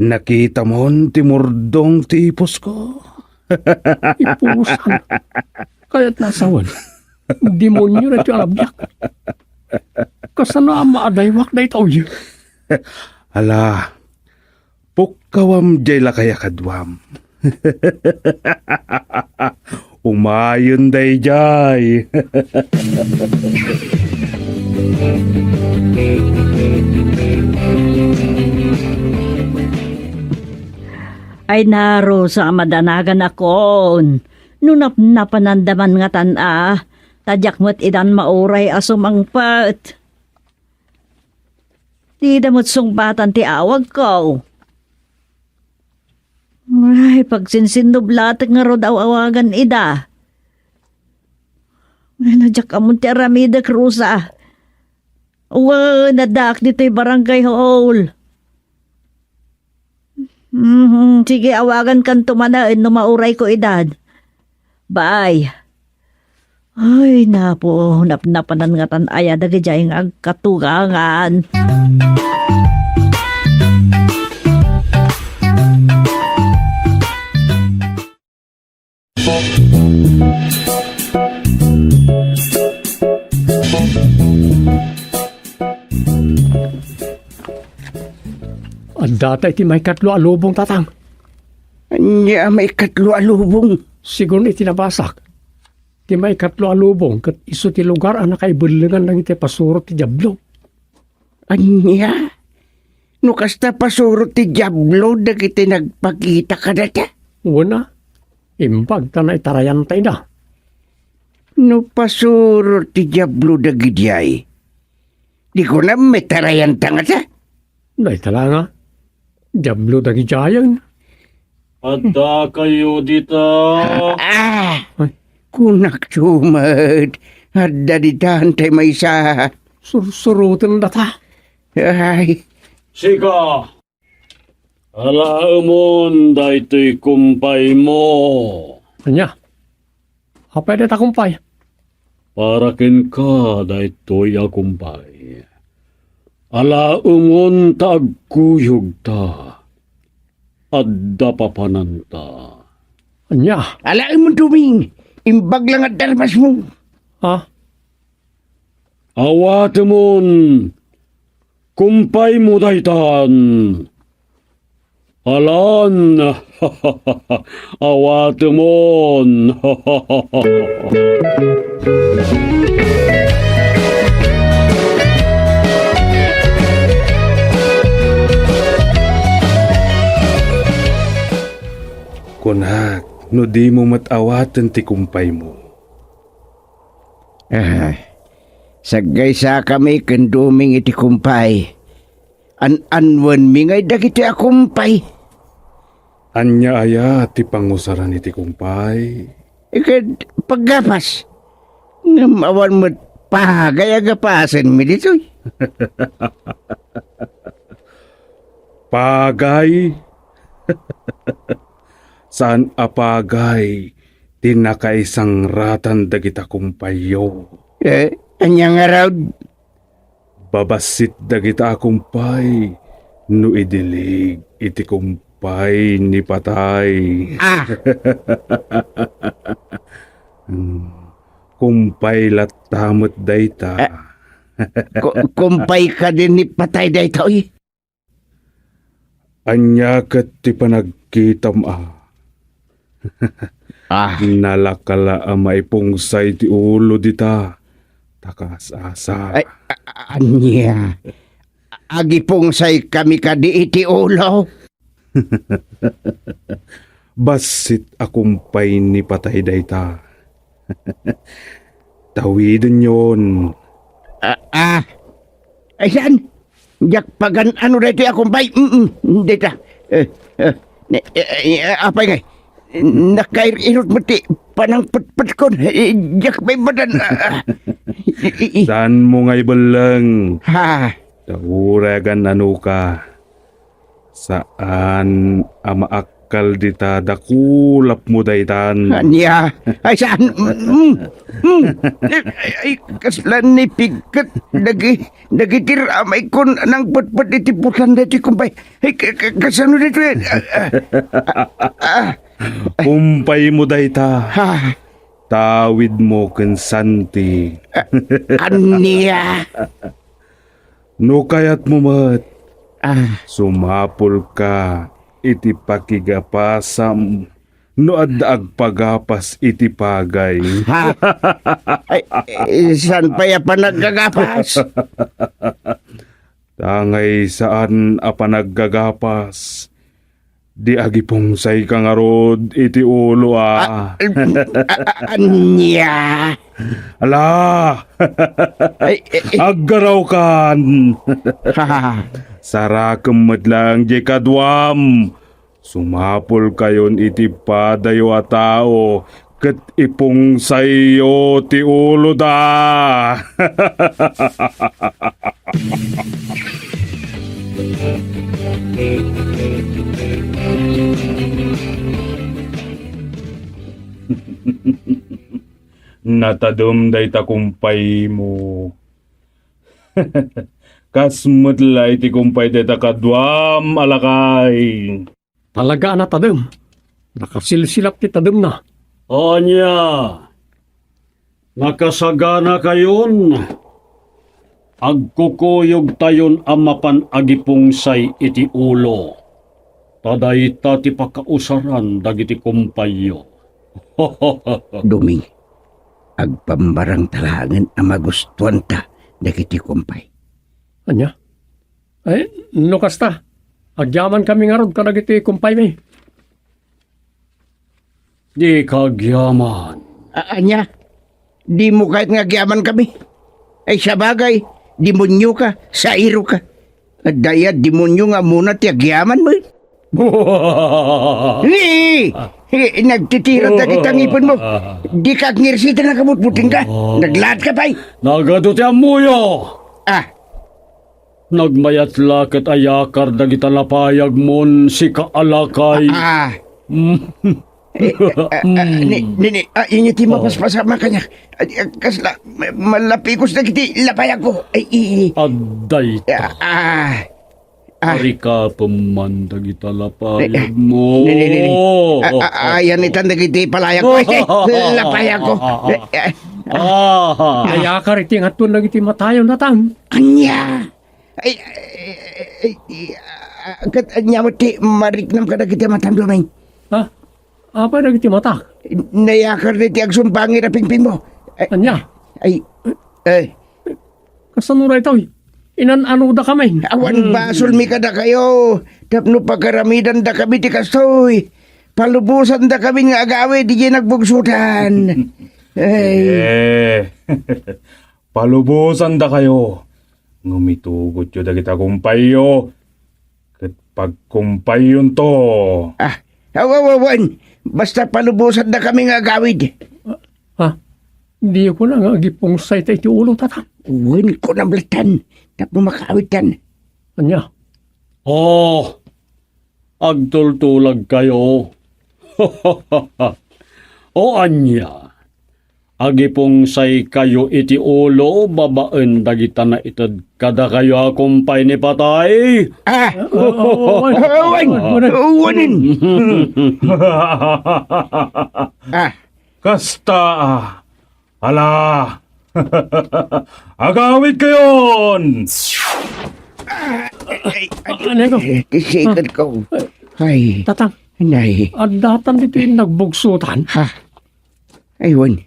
Nakitamon ti murdong ti ipusko. Ipusan. Kayat nasawen. Demonio na ti alabyak. Kasano a maadaywak daytoy? Ala, pukkawam diay lakay a kaduam. Umayen daydiay. Ay na, Rosa, madanaganakon. No napnapananda man ngatan a, ta diak met idan mauray a sumangpet. Dida met sungbatan ti awagko. Ay, pagsinsinnublatek ngarud a awagan ida. Ay, na diak ammon ti aramidek, Rosa. Wen, addaak ditoy barangay hall. Mhm, sige, awagankanto manen no maurayko idan. Bye. Ay, napo, napnapanan ngatan aya dagidiay nga agkatugangan. Adda ta iti maikatlo a lubong, Tatang. Ania a maikatlo a lubong? Sigun iti nabasak, ti maikatlo a lubong ket isu ti lugar a nakaibellengan dagiti pasuro ti Diablo. Ania? No kasta, pasuro ti Diablo dagiti nagpakita kadata? Wen a, imbag ta naitarayanta ida. No pasuro ti Diablo dagidiay, di kunam, itarayanta ngata? Dayta la nga, Diablo dagidiayen. Addakayo dita. Ah! Ay. Kunak met, adda ditan tay maysa. Sursuroten data. Ay. Sika, alaemon daytoy kumpaymo. Ania? Apay dayta kumpay? Para kenka daytoy a kumpay. Alaemon ta agkuyogta. Adda papananta. Ania? Alaemon, Doming. Imbag la nga darmasmo. Ha? Awatemon, kumpaymo daytan. Alan, awatemon. Kunak, no dimo met awaten ti kumpaymo. Ah, saggaysakami ken Doming iti kumpay. An-annuenmi ngay dagiti a kumpay. Ania aya ti pangusaran iti kumpay? Ket paggapas. Ngem awan met pagay a gapasenmi ditoy. Pagay? Saan a pagay ti nakaisangratan dagita kumpayyo? Eh, ania ngarud? Babassit dagita a kumpay no idilig iti kumpay ni patay. Ah! Hmm. Kumpay latta met dayta. Eh, ku-, kumpay kadi ni patay daytoy? Ania ket ti panagkitam a? Ah. Nalaka la a maipungsay ti ulo dita, ta kaas-asa. Ay, a-, a-, ania? Agipungsaykami kadi iti ulo? Bassit a kumpay ni patay dayta. Tawidenyon. Ah, ah. Ay, saan? Diak pagan-ano daytoy a kumpay. Mm, mm, dayta. Eh, eh, eh, eh, eh, apay ngay? Nakair-irot met ti panangpetpetkon. Eh, diak maibadan. Ah, ah. I-, i-, i- Saanmo nga ibelleng? Ha? Ta uray agan-anoka. Saan a maakkal dita dakulapmo daytan. Ania? Ay, saan? Mm, mm. Ay, ay, kasla nipigket dagi-, dagiti ramaykon a nangpetpet iti putlan daytoy, kumpay. Ay, ka-, ka-, kasano daytoy? Ah, ah, ah. Kumpaymo dayta. Ha? Tawidmo ken Santi. Ah, ania? No kayatmo met, ah, sumapulka iti pakigapasam no adda agpagapas iti pagay. Ha? Ay, eh, saan pay a panaggagapas? Tangay saan a panaggagapas. Di agipungsayka ngarud iti ulo, a. Ah, ah, ah, ania? Ala! Ay, eh, eh. Aggarawkan! Sarakem met laeng diay kaduam. Sumapulkayon iti padayo a tao ket ipungsayyo ti uloda. Natadem dayta kumpaymo. Kas met la iti kumpay dayta kaduam a lakay. Talaga a natadem. Nakasilsilap ti tademna. Ania, nakasaganakayon? Agkukuyogtayon a mapan agipungsay iti ulo. Ta dayta ti pakausaran dagiti kumpayyo. Doming, agpammarangta laengen a magustuanta dagiti kumpay. Ania? Ay, no kasta, agyamankami ngarud kadagiti kumpaymi. Dika agyaman. A-, ania? Dimo kayat nga agyamankami? Ay, sabagay, demonioka, sairoka. Adda aya demonio nga ammona ti agyamanmo? Ni! Eh, nagtitira dagiti angipenmo. Dika agngirsitan a kabutbutingka. Naglaadka pay. Nagadu ti ammoyo. Ah. Nagmayat la ket ayakar dagita lapayagmon, sika a lakay. Ah. Mm. Eh, ah, ah, ni, ni, ni, ah, ini ti mapaspasamak kaniak. Ah, ah, kasla, ma-, malapigos dagiti lapayagko. Ay, i, i. Adda ita. Ah, ah. Ah. Arikapen man dagita lapayagmo. Ni, ni, ni, ni. Ah, ah, ah, yan itan dagiti palayagko. Ay, ay, lapayagko. Ah, ah, ah, ah. Eh, eh. Ah, ayakar iti ngatton dagiti matayon, Tatang. Ania? Ay, ay, ay, ay, ah, ket ania met ti mariknam kadagiti matam, Doming? Ha? Apay dagiti matak? Nayakar dagiti agsumpangir a pingpingmo. Ay, Ania? Ay, ay. Kasano daytoy? Inan-anodakami. Awan Hmm. basolmi kadakayo, tapno pagaramidandakami ti kastoy. Palubosandakami nga agawid idiay nagbugsotan. Ay. Eh, palubosandakayo. Ngem itugotyo dagiti kumpayyo, ket pagkumpayyonto. Ah, aw, aw, awan. Basta palubosandakami nga agawid. Ha? Diyo kuna nga agipungsayta iti ulo, Tatang? Wen, kunam lattan, tapno makaawidtan. Ania? Oh, agtultulagkayo. O ania? Agipungsaykayo iti ulo babaen dagita naited kadakayo a kumpay ni patay? Ah! Ah, ah, ah, ah, wen, wen, wen. Wen. Ah. Kasta, ah. Ala! Agawidkayon! Ay, ay, Aneko? Eh, ti sikad ko. Ay. Tatang. Nay. Addatan ditoy nagbugsotan? Ha? Ay, wen.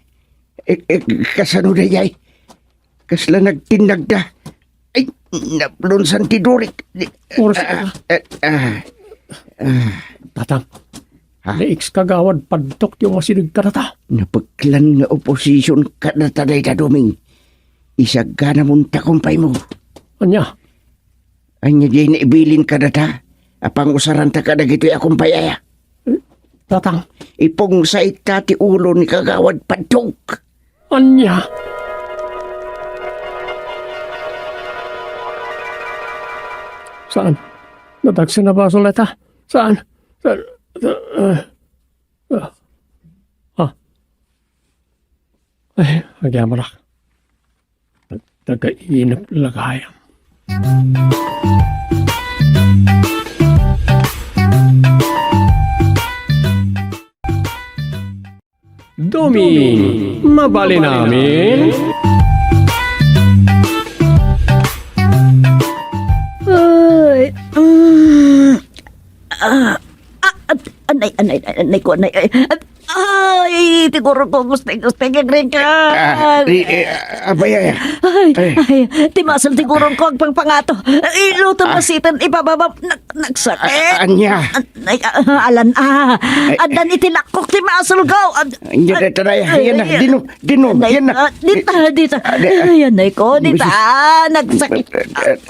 Eh, eh, kasano dayay? Kasla nagtinnagda. Ay, naplunsan ti durik. Oras ah, ah, ah, ah. Tatang, Ha? Ni ex kagawad Padtok ti umasideg kadata. Napeklan nga oposision kadata dayta, Doming. Isaganamonta kumpaymo. Ania? Ania diay naibilin kadata a pangusaranta kadagitoy a kumpay aya? Tatang. Ipungsayta ti ulo ni kagawad Padtok. Ania? Saan? Nadagsen a basol dayta. Saan? Saan? Saan? Ah. Ah. Ah. Ay, agyamanak. Nagtagainep la gayam. Doming, mabalin amin? Ay, mm, ah, ah, anay, anay, anay, anay ko, anay, ay, ay, ti gurong ko, gusto, gusto, gusto, Ah, i-, eh, abay, ay, Ay, ay. Ay, ti muscle ti gurong ko agpangpangato. Ilutom Ah. na siten, ipababa, nag-, nagsakit. Ah, ania? An-, ay, ah, alan, ah. Ay. Addan iti lakkok ti muscle ko. Ad-, Ania, ad-, dayta, ay, ay, yan na, ay, dino, dino, anay, yan na. Ah, dita, dita. Ah, di-, Ay, anay ko, dita, Misis- nagsakit.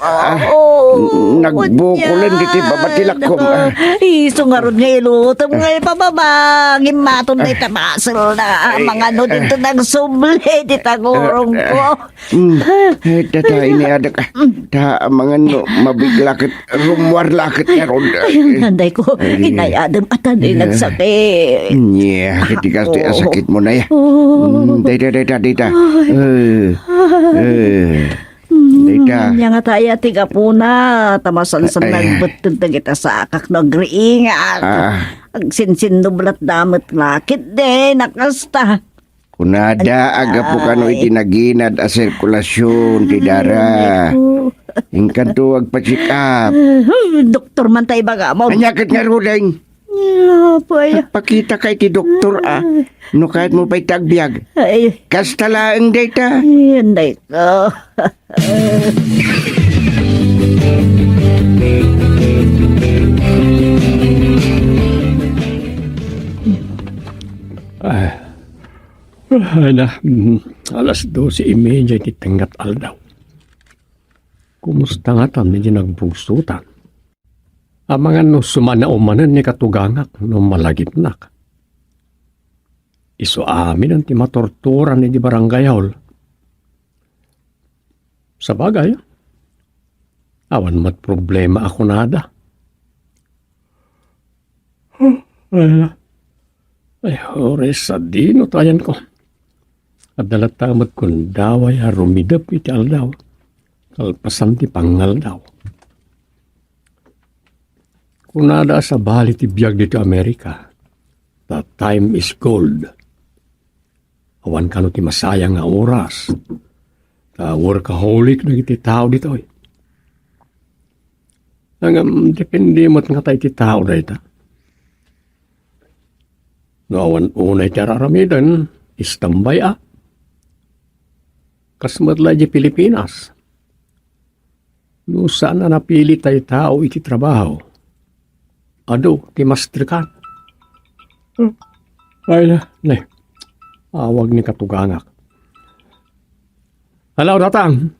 Ah, ah, Oo, nagbukulan ania? diti baba ti lakkom, ah. Isu ngarud nga ilutom nga ipababa, ngimmaton na ita muscle na, Ay, mangano ah. dito nagsubli, dita gurong ko. Mm. Eh, data, iniadak, ah. Ta, amangan no, mabigla ket, rumuar la ket ngarud. Ay, anday ko, Ay. inay-adem, atan, ay, Eh. nagsakit. Nia, ket di kastoy a Oo. sakit mo na, ya. Oo. Mm, dayta, dayta, dayta. Ay. Eh. Eh. Mm, Dayta. nya nga tayo, ti gapuna, ta masansan Ay. nagbetted dagita sakak no agriingak. Ah. Agsinsinnublat damet lakit de, nakasta. Kunada, Ay, agapu kano ay. iti naginad a sirkulasyon ti dara. Ay, naku. Inkanto agpa-check up. Ah, doktor man tayo baga mo. Anya ket ngaruden? Apay. Pakita ka iti doktor, ah. No kayat mo pay ti agbiag. Ay. Kasta laeng dayta. Ay, anday ko. Ah. Ay na, mm, alas dose y media iti tengnga ti aldaw. Kumusta ngatan iti nagbugsotan? Amangan no sumanaw manen ni katugangak no malagipnak. Isu aminen ti maturturan iti barangay hall. Sabagay, awan met problema a kunada. Ay, ay, ores, sadino tayan ko. Adda latta met kun daway a rumidep iti aldaw, kalpasan ti pangaldaw. Kunada a sabali ti biag dito Amerika, ta time is gold. Awan kano ti masayang nga oras. Ta workaholic dagiti tao ditoy. Ngem depende met ngata iti tao dayta. No awan unay ti ar-aramiden, istambay a. Kas met la idiay Pilipinas. No saan a napili tay tao iti trabaho, adu ti mastrekan. Hmm. Ay, na, ne. Awag ni katugangak. Hello, Tatang.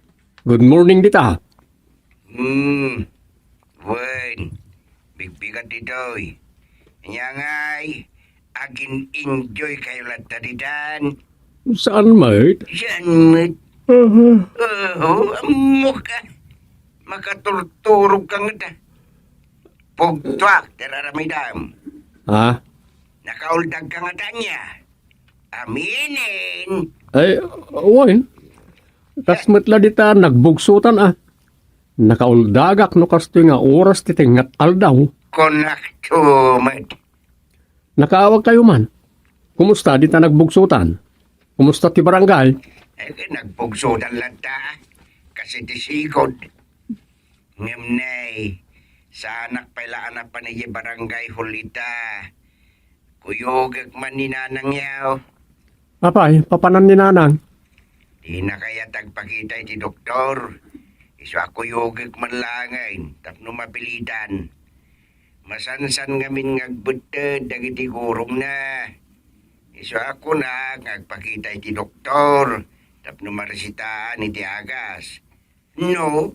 Good morning dita. Hmm. Wen, bigbigat ditoy. Ania ngay, agin-enjoy kayo latta ditan? Saan met? Saan met? Aha. Oo, ammok ka. Makaturturog ka ngata. Pugtuak, ti ar-aramidam. Ha? Nakauldag ka ngata ania? Aminen. Ay, wen. Kas met la dita nagbugsotan a. Nakauldagak no kastoy nga oras ti tengnga aldaw. Kunak to met. Nakaawag kayo man. Kumusta dita nagbugsotan? Kumusta ti barangay? Eh, nagbugsotan latta. Kasi ti sigud. Ngem ne, saanak pay la a napan idiay barangay hall ita. Kuyogek man ni Nanang yaw. Apay, papanan ni Nanang? Dina kayat agpakita iti doktor. Isu a kuyogek man laengen tapno mapilitan. Masansan ngamin nga agbetted dagiti gurongna. Isu a kunak nga agpakita iti doktor tapno maresitaan iti agas. No,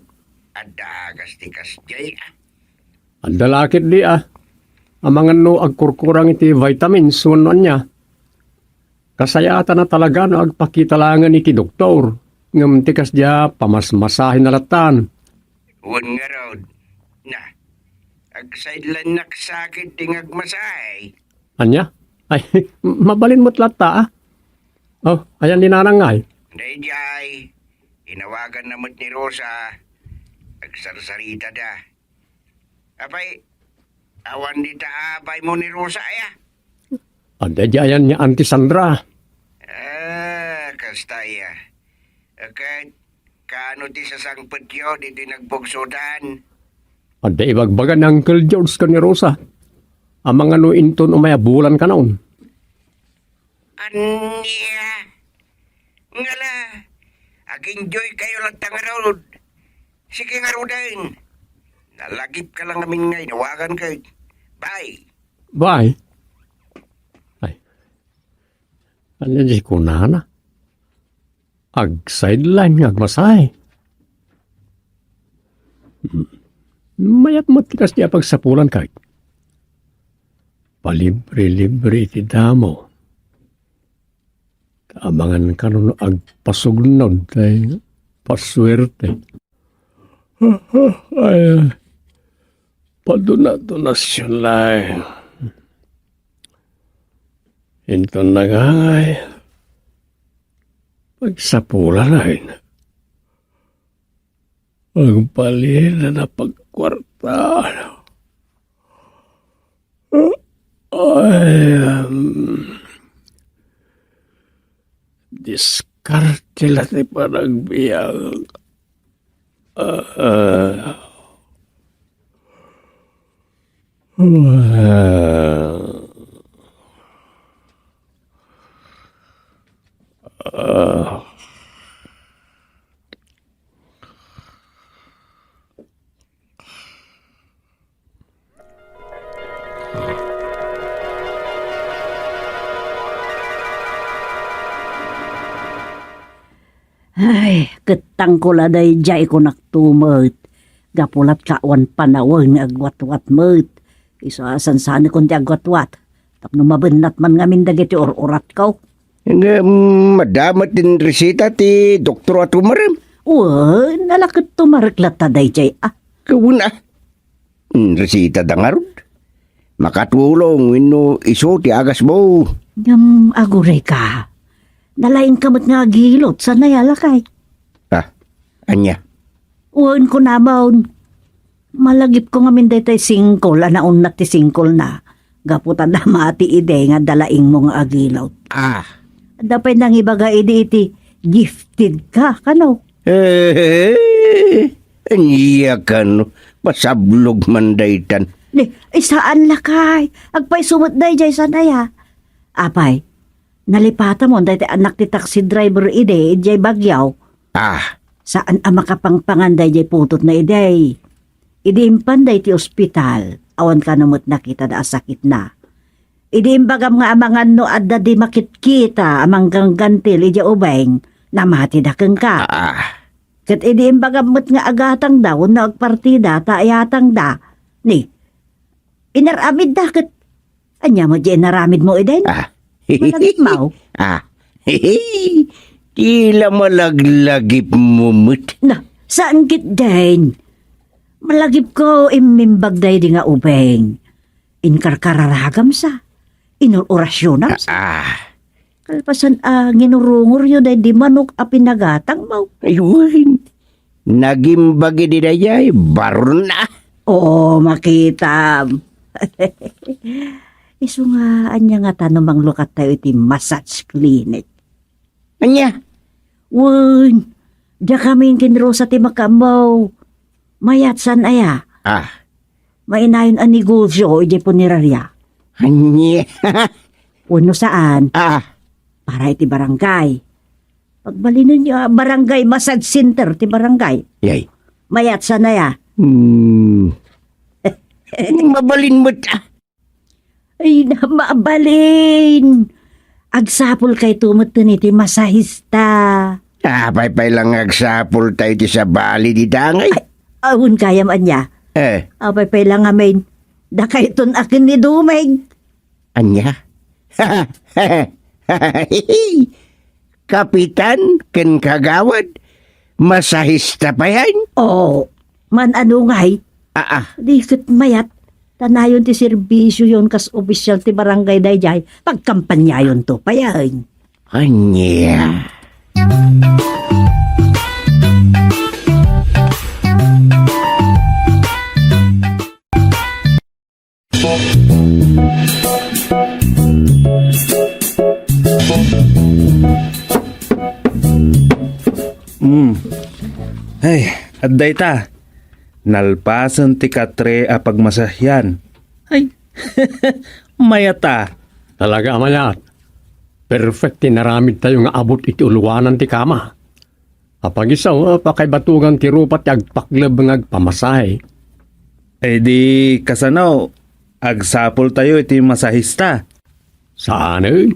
adda agas ti kasdiay a. Adda la ketdi a. Amangan no agkurkurang iti vitamins wenno ania. Kasayaatan a talaga no agpakita laengen iti doktor. Ngem ti kasdiay a pamasmasahen a lattan. Wen ngarud. Na, agsideline-nak sakit ti ngagmasahe. Ania? Ay, mabalin met latta a. Oh, ayan ni Nanang ngay? Daydiay, inawaganna met ni Rosa. Agsarsaritada. Apay, awan dita abaymo ni Rosa aya? Adda di ayan ni Auntie Sandra. Ah, kasta aya. Ket, kaano ti sasangpetyo ditoy nagbugsotan? Adda ibagbaga ni Uncle George ken ni Rosa. Amangan no inton umay a bulan kanon. Ania? Ngala, ag-enjoy kayo latta ngarud. Sige ngaruden. Nalagip ka lang amin nga inawagan ka. Bye. Bye. Ay. Ano di kunana? Ag-sideline nga agmasahe. Hmm. Mayat met ti kasdi a pagsapulan kay. Palibre-libre ti damo. Amangan kano no agpasugnod tay pasuerte. Ay, paduna-donasyon laeng. Inton nangangay, pagsapulan laeng. Agbalin a napagkuarta. Ay, um, diskarte la ti panagbiag. Ah, ah. Ah. Ay, kettangko la daydiay kunak tumet. Gapu lat ka awan panawen nga agwatwat met. Isu a sansanekon ti agwatwat. Tapno mabennat man ngamin dagiti ur-uratko. Ngem, adda met ti reseta ti doktor a tumarem? Wen, nalaket tumarek latta daydiay a. Kawen a. Hmm, reseta da ngarud. Makatulong wenno isu ti agasmo. Ngem aguray ka. Nalaing ka met nga agilot, sana yalakay. Ah, ania? Wen ko namon. Malagipko ngamin daytay singkol a naunat ti singkolna. Gapu ta dama ti idi nga dalaingmo nga agilot. Ah, Adda pay nangibaga idi iti gifted ka, kano? Eh, ania kano? Masablog man daytan. Ni, ay, saan lakay. Agpayso met daydiay, saan aya? Apay, nalipatam on daytoy anak ti taxi driver idi, idiay Baguio. Ah. Saan a makapangpangan daydiay putotna idi. Idi impan daytoy ospital, awan kano met nakitada a sakitna. Idi imbagam nga amangan no adda di makitkita a mangganggantil idiay ubing, namatida kenka. Ah. Ket idi imbagam met nga agatangda wenno agpartida ta ayatangda, ni, inar-amidda ket ania met diay inaramidmo idi? Ah. Malagipmo? Ah. Tila malaglagipmo met. Na, saan ketdin? Malagipko immimbag daydi nga ubing. Inkarkararagamsa. Inur-orasyonamsa. Ah. Kalpasan a nginurungoryo daydi manok a pinagatangmo. Ayun. Nagimbag idi dayay, barna. Oo, makitam. Isu nga, ania ngata no manglukattayo iti massage clinic? Ania? Wen, dakami ken Rosa ti makaammo. Mayat saan aya? Ah. Mainayon a negosyo idiay punerarya. Ania? Wenno saan? Ah. Para iti barangay. Pagbalinenyo a barangay massage center ti barangay. Yay. Mayat saan aya? Hmm. Mabalin met, ah. Ay, na, mabalin. Agsapulkayto met iti masahista. Apay pay la nga agsapultayo iti sabali dita ngay? Ay, awan gayam ania. Eh. Apay pay la ngamin, dakayton a ken ni Dumeng. Ania? Kapitan ken kagawad, masahista payen? Oo. Man-ano ngay? Aa. Di ket mayat, ta nayon ti serbisioyon kas opisyal ti barangay daydiay, pagkampanyayonto payen. Ania? Mm. Ay, adda ita. Nalpasen ti katre a pagmasahian. Ay, mayat a. Talaga a mayat. Perfect ti naramidtayo nga abut iti uloanan ti kama. Apagisaw, pakaibatugan ti rupa ti agpakleb nga agpamasahe. Ay di kasano, agsapultayo iti masahista. Saan, eh?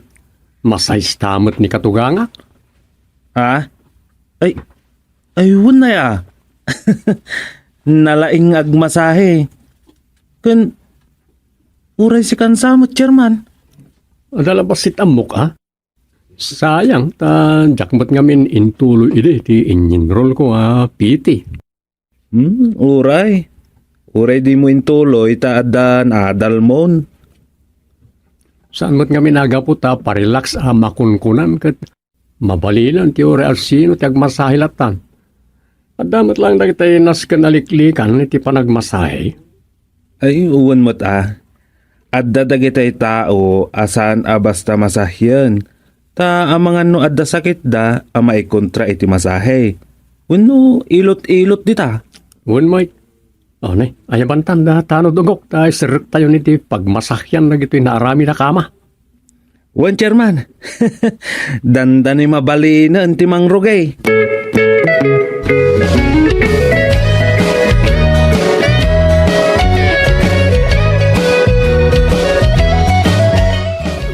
Masahista met ni katugangak. Ah? Ay, ay, wen aya. Nalaing nga agmasahe. Ken, uray sikan sa met, Chairman. Adda la bassit ammok, a? Sayang, ta diak met ngamin intuloy idi ti inyinrol ko a P T. Hmm, uray. Uray dimo intuloy ta addan adalmon. Saan met ngamin a gapu ta parelax a makunkunan ket mabalinen ti uray a sino ti agmasahe lattan. Adda met laeng dagiti nasken a liklikan iti panagmasahe. Ay, wen met a. Adda dagiti tao a saan a basta masahien, ta amangan no adda sakitda a maikontra iti masahe. Wenno ilot-ilot dita. Wen met. O, ne, ayabantan da, tano dugok, ta iserrektayon iti pagmasahian dagitoy naaramid a kama. Wen, Chairman. Dandani mabalinen ti mangrugay.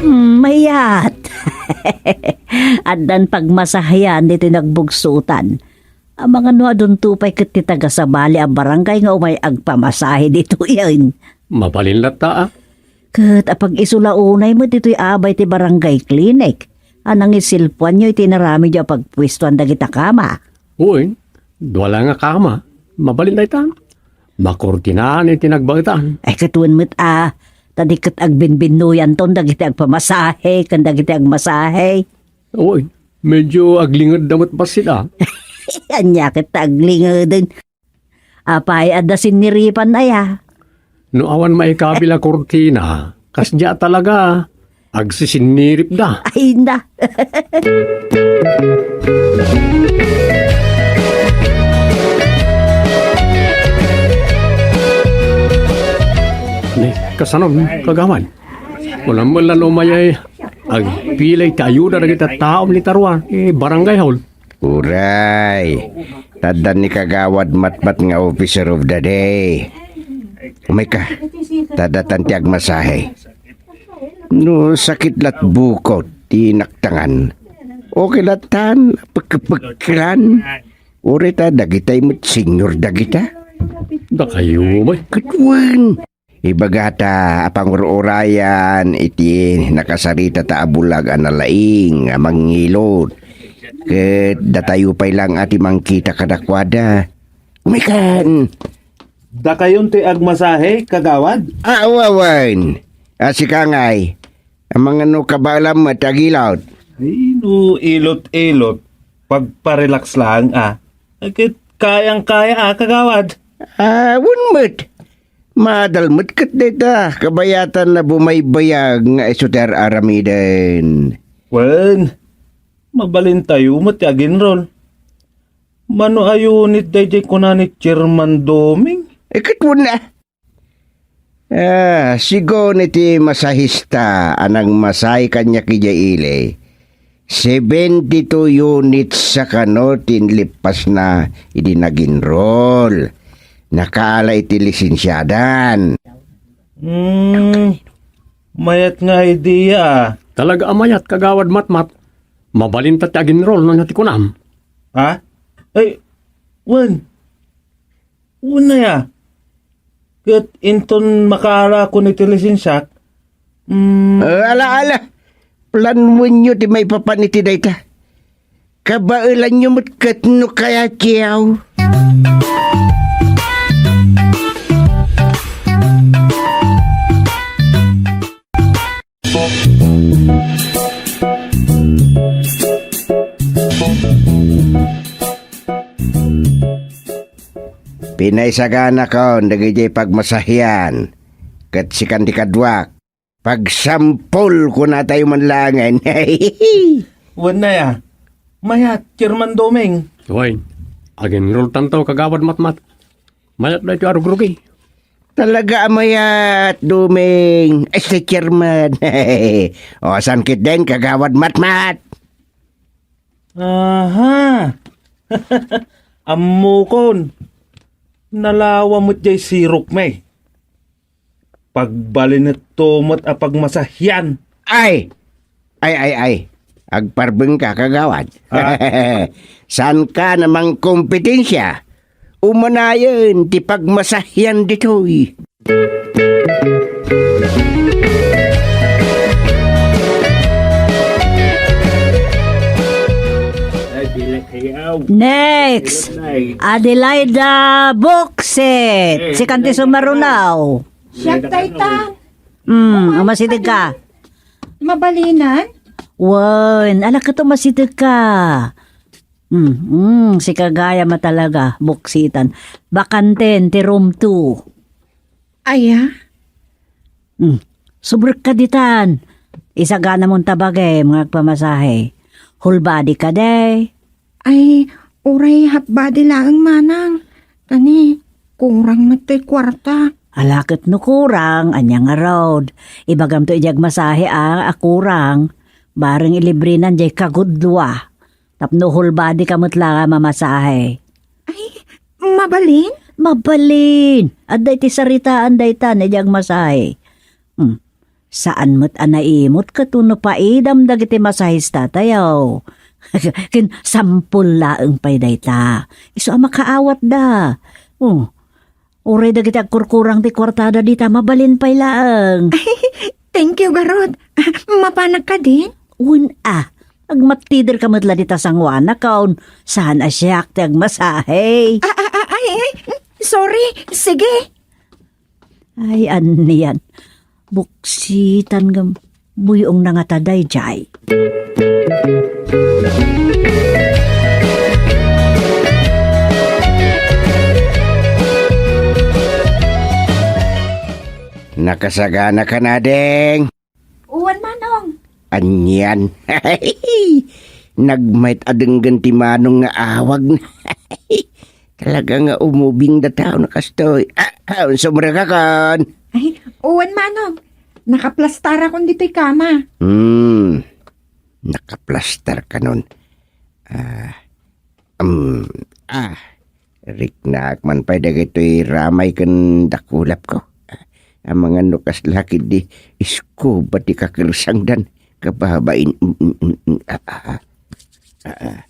Mm, mayat. Addan pagmasahian ditoy nagbugsutan. Amangan no adunto pay ket ti tagasabali a barangay nga umay agpamasahe ditoyen. Mabalin latta, a. Ket apag-isu la unay met ditoy abay ti barangay clinic a nangiselpoanyo iti inaramidyo a pagpuestoan dagita kama. Wen, dua la nga kama. Mabalin dayta. Makurtinaan iti nagbaetan. Ay, ket wen met a, ta di ket agbinbinnoyanton dagiti agpamasahe ken dagiti agmasahe. Oy, medyo aglingedda met bassit, a. Ania ket ta aglingeden? Apay, adda sinniripan aya? No awan maikabil a kurtina, kasdiay talaga. Agsisinniripda. Ay na. Ni, kasanon, kagawad? Kunam met la no umay ay agpilay ti ayuda dagiti tattaom ni Taruan, eh, barangay hall. Uray, taddan ni Kagawad Matmat nga officer of the day. Umayka, tadatan ti agmasahe. No sakit lat bukot ti naktangan, okay latan, pekpekkelan. Uray ta, dagitay met senior dagita. Dakayo, bay. Ket wen, ibagata a pangur-urayan iti nakasarita ta a bulag a nalaing a mangngilot. Ket datayo pay lang a ti mangkita kadakuada. Umaykan! Dakayon ti agmasahe, kagawad? Ah, awawen. A, sika ngay, amangan no kabaelam met agilot. Ay, no ilot-ilot, pagparelax lang, a. Ket kayang-kaya, a, kagawad. Ah, wen met. Maadal met ket dayta, kabayatan a bumaybayag nga isu ti ar-aramiden. Wen, mabalintayo met ti aginrol. Mano a unit daydiay kuna ni Chairman Doming? Eh, ket wen a. Ah, sigun iti masahista a nagmasahe kaniak idiay ili, seventy-two units a kano ti inlippasna idi naginrol. Nakaala iti lisensiadan. Hmm, mayat nga idea, a. Talaga a mayat, Kagawad Matmat. Mabalinta ti aginrol no ania ti kunam. Ha? Ay, wen. Wen aya. Ket inton makaarako iti lisensiak, mm. Eh, ala, ala. Planoenyo ti maipapan iti dayta. Kabaelanyo met ket no kayatyo. Pinaisaganakon dagidiay pagmasahian, ket sikan ti kaduak, pagsampol kunatayo man laengen. Wen aya, mayat, Chairman Doming. Wen, aginroltanto, Kagawad Matmat. Mayat daytoy a rugrugi. Talaga a mayat, Doming. Ay, si Chairman. O, saan ketdin, Kagawad Matmat? Aha. Ammokon. Nalawa met jay sirok mi. Pagbalinetto met a pagmasahian. Ay! Ay, ay, ay. Agparbengka, kagawad. Ah. Saanka a mangkompetensia? Umanayen ti pagmasahian ditoy. Next, Adelaida Boksit. Sikan ti sumarunaw. Siak dayta. Hmm, umasideg ka. Mabalinan? Wen, ala ket umasideg ka. Hmm, hmm, sika gayam a talaga, Boksitan. Bakanten ti room two. Aya? Hmm, subrek ka ditan. Isaganamon ta bagim nga agpamasahe. Whole body ka, day? Ay, uray half body laeng, manang. Kani, kurang met ti kuarta. Ala ket no kurang, ania ngarud? Ibagamto idiay agmasahe a, a kurang. Bareng ilibrenan diay kagudloa. Tapno whole body ka met la nga mamasahe. Ay, mabalin? Mabalin! Adda iti saritaan dayta idiay agmasahe. Hmm. Saan met a naimut ket no paidam dagiti masahistatayo. Ken sampol laeng pay dayta. Isu a makaawatda. Oh, uray dagiti agkurkurang ti kuartada dita, mabalin pay laeng. Thank you, garud. Mapanak kadin? Wen a. Agmattider ka met la dita sangoanakon. Saan a siak ti agmasahe. Ah, ah, ah, ay, ay. Sorry. Sige. Ay, anian. Boksitan ngem buy-ong na ngata daydiay. Nakasagana ka, Nadeng. Uwan, Manong. Anian. Nagmayat a denggen ti Manong nga awag na. Talaga nga umubing da tao na kastoy. Ah, ah, unsumrekakon? Ay, uwan, Manong. Nakaplastarakon ditoy kama. Hmm. Nakaplastar kanon. Ah, um, ah, riknaak man pay dagitoy ramay ken dakulapko. Amangan no kasla ketdi iskuba ti kakersangdan. Kababain, mm, mm, mm, ah, ah, ah, ah,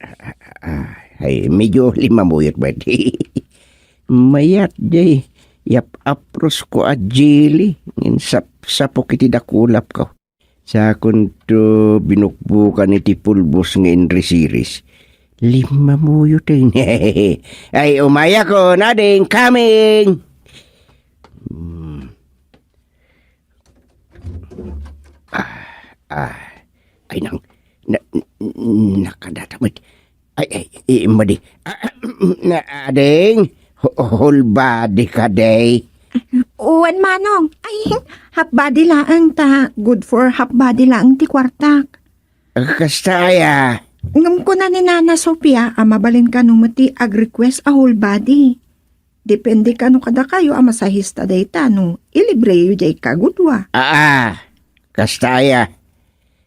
ah, ah, ay, medyo limamuyot met. Mayat jay, yap-aprosko a jelly, ngin sapsapok iti dakulapko. Sakonto binukbukan iti pulbos nga inrisiris. Limamuyot, eh. Ay, umayakon, ading, coming! Hmm. Ah, ah. Ay, nang, na, n-, n-, nakadata met. Ay, ay, eh, madi. Ah, na, ading, hu-, whole body ka, day. Uwan, Manong. Ay, half body laeng ta. Good for half body laeng ti kuartak. Ah, kasta aya? Ngem kuna ni Nana Sofia a mabalin kano met ti ag-request a whole body. Depende kano kadakayo a masahista dayta no ilibreyo jay kagudua. Aa, kasta aya?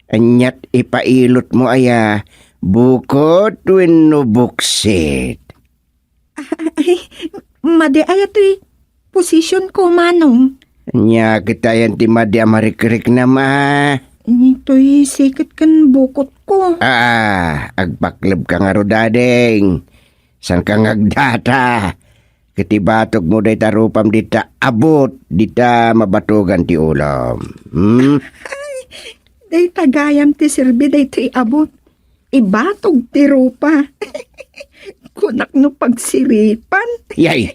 Aniat ipailotmo aya, bukod wenno buksit? Ay, madi aya toy position ko, Manong. Ania ket ayan ti madi a marikriknam a? Itoy siket ken bukot ko. Ah, agpaklebka ngarud, ading. Saanka nga agdata? Ket ibatogmo dayta rupam dita abut, dita mabatogan ti ulom. Hmm? Ay, dayta gayam ti serbi daytoy abut. Ibatog ti rupa. Kunak no pagsiripan. Yay!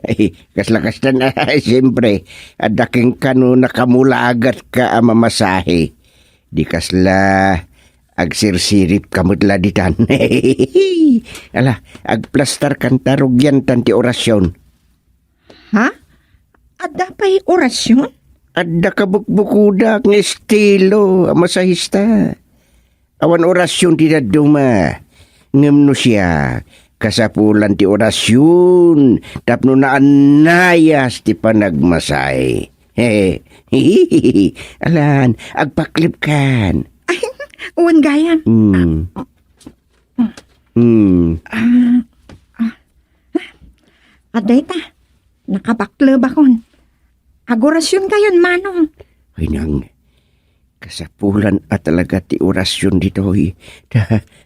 Ay, kasla kastan, ah, siyempre, adda kenka no nakamulagatka a mamasahe. Di kasla agsirsiripka met la ditan. Ala, agplastarkan ta rugiantan ti orasion. Ha? Adda pay orasion? Adda kabukbukodak nga estilo a masahista. Awan orasion ti dadduma. Ngem no siak, kasapulan ti orasion tapno naannayas ti panagmasahe. Alan, agpaklebkan. Ay, uwan gayam. Hmm. Hmm. Ah, ah. Adda ita, nakabaklebakon. Agorasion kayon, Manong. Ay, nang, kasapulan a talaga ti orasion ditoy.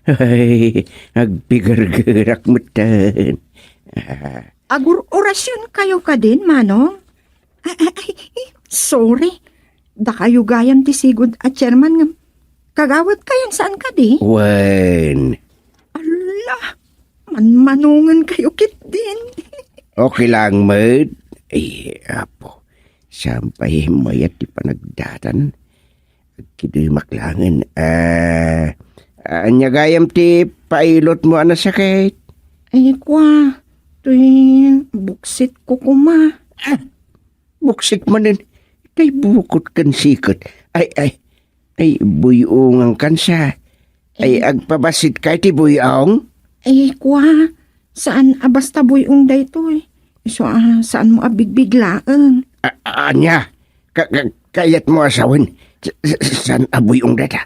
Ay, agpigergerak metten. Ah. Agur-orasion kayo kadin, Manong? Ay, ay, ay, sorry. Dakayo gayam ti sigud a chairman ngem kagawad kayon saan kadi? Wen. Ala, manmanongen kayo ketdin. Okay lang met. Ay, apo. Saan pay mayat ti panagdatan? Agkidemak langen. Ah, ania gayam ti pailotmo a nasakit? Ay, kua, toy buksit ko koma. Ah, buksit manen. Tay bukot ken siket. Ay, ay, ay, buy-ongan kansa. Ay, eh, agpabasit ka iti buy-ong? Eh, kua, saan a basta buy-ong daytoy? Isu a, saan mo a bigbiglaeng? A-, ania? Ka-, ka-, kayat mo a sawen? S-, s-, saan a buy-ong dayta?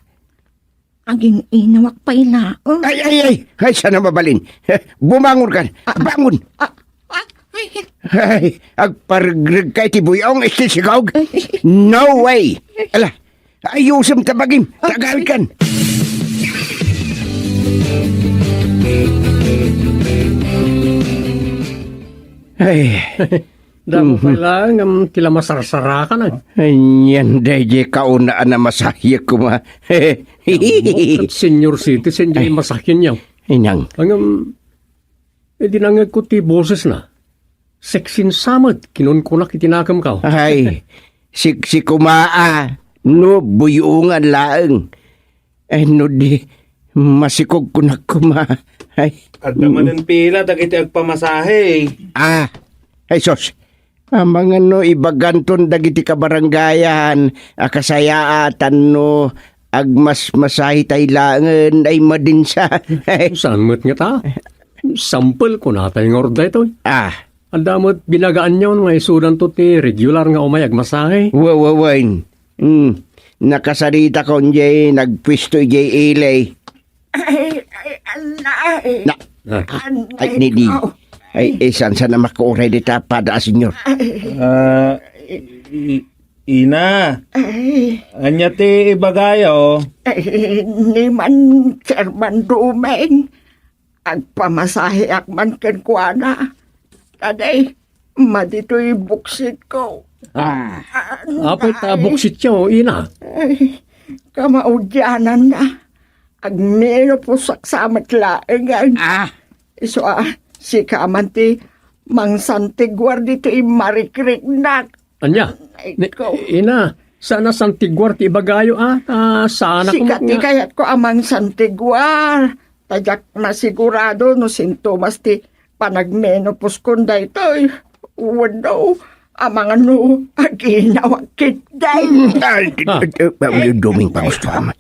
Agin-inawak pay laeng. Ay, ay, ay! Ay, saan a mabalin? Bumangon ka! Ah, ah, bangon! Ah, ah, ay, ay. Ay, agparegreg ka iti buy-ong, istisigog? Ay, ay. No way! Ala, ayusem ta bagim, tagawikan. Ay. Damo pay laeng, am, ti la masarsarakan, ay. Anian daydiay kaunaan a masahek koma. Damo ket senior citizen diay masahekyo. Inang. Ngem, idi nangngegko ti bosesna, sexy sa met, kinunkunak iti nakemko. Ay, sexy koma a, no buy-ongan laeng. Ay, no di, masikog kunak koma. Ay. Adda manen pila dagiti agpamasahe. Ah, ay sus, Amangan no ibaganton dagiti kabarangayan a kasayaatan no agmasmasahitay laengen ay madinsa. Saan met ngata? Sampel, kunatay ngarud daytoy. Ah. Adda met binagaanyon nga isudanto ti regular nga umay agmasahe. Wa, wa, wen. Hmm. Nakasaritakon jay nagpuesto ijay ili. Ay, ay, anay. Na, Ah. Anay ay, ni di. Ko. Ay, isan sana makuray dita pada a senyor. Ay. Ah, i-, i-, ina. Ay. Ania ti ibagayo? Ay, ni man Chairman Dumeng. Agpamasaheak man kenkuana. Kadi, maditoy buksitko. Ah. Ah, apay ta buksityo, ina? Ay, kamaudiananna. Agmenopause-ak sa met laengen. Ah. Isu a, sika man ti mangsantiguar ditoy marikriknak. Ania? Ay, Ni, ko. Ina, saan a santiguar ti ibagayo, a? Ah, saan a Sika ti kumak-, kayatko a mangsantiguar. Ta diak masigurado no sintomas ti panagmenopause-kon daytoy. Wenno, amangan no aginawak ketdi. Ay, Ah. Duming, pagustuam.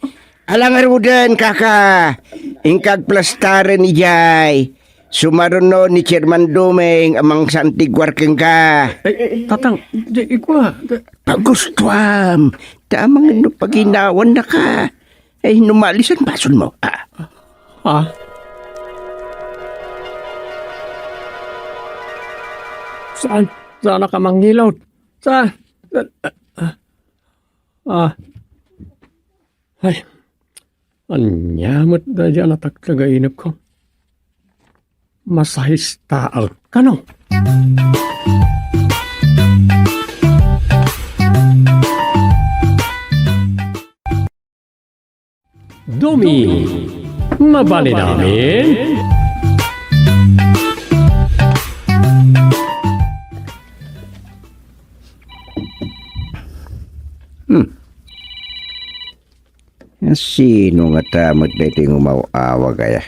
Ala ngaruden, kaka. Inkag plastaren ijay. Sumaruno ni Chairman Duming a mangsantiguar kenka. Ay, tatang, di, ikua. Pagustuam. Tamang no paginawannaka. Ay, no malisan basolmo. Ah. Ah. Saan? Saan ka mangilot? Saan? Ah. Ay. Ania met daydiay a natagtag a inepko? Masahista kano? Domi, mabalin amin? Hmm. Sino ngata met daytoy nga umaw-awag aya?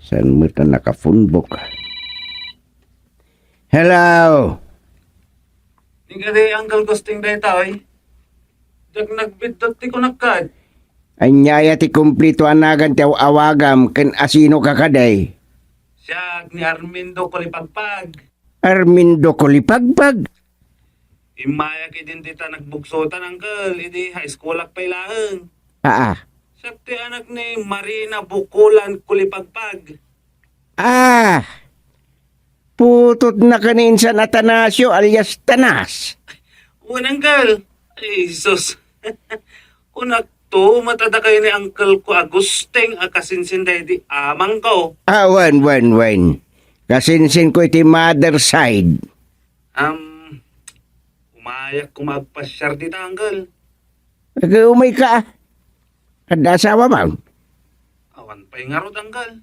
Saan met a nakapunbok? Hello? Ni kadi Uncle Gusting daytoy? Diak nagbiddut ti kunak kad. Ania aya ti kumplito a nagan ti aw-awagam ken asino ka kadi? Siak ni Armindo Kulipagpag. Armindo Kulipagpag? Immayak idin dita nagbugsotan, Uncle, idi high schoolak pay laeng. Aa. Siak ti anak ni Marina Bukulan Kulipagpag. Ah! Putotnaka ni insan Atanasio alias Tanas. Wen, Uncle. Ay, sus. Kunakto, met a dakay ni Uncle ko a Gusting a kasinsin daydi amangko. Ah, wen, wen, wen. Kasinsinko iti mother side. Am, umayak koma agpasiar dita, Uncle. Aga umayka, a? Adda asawam? Awan pay ngarud, Uncle.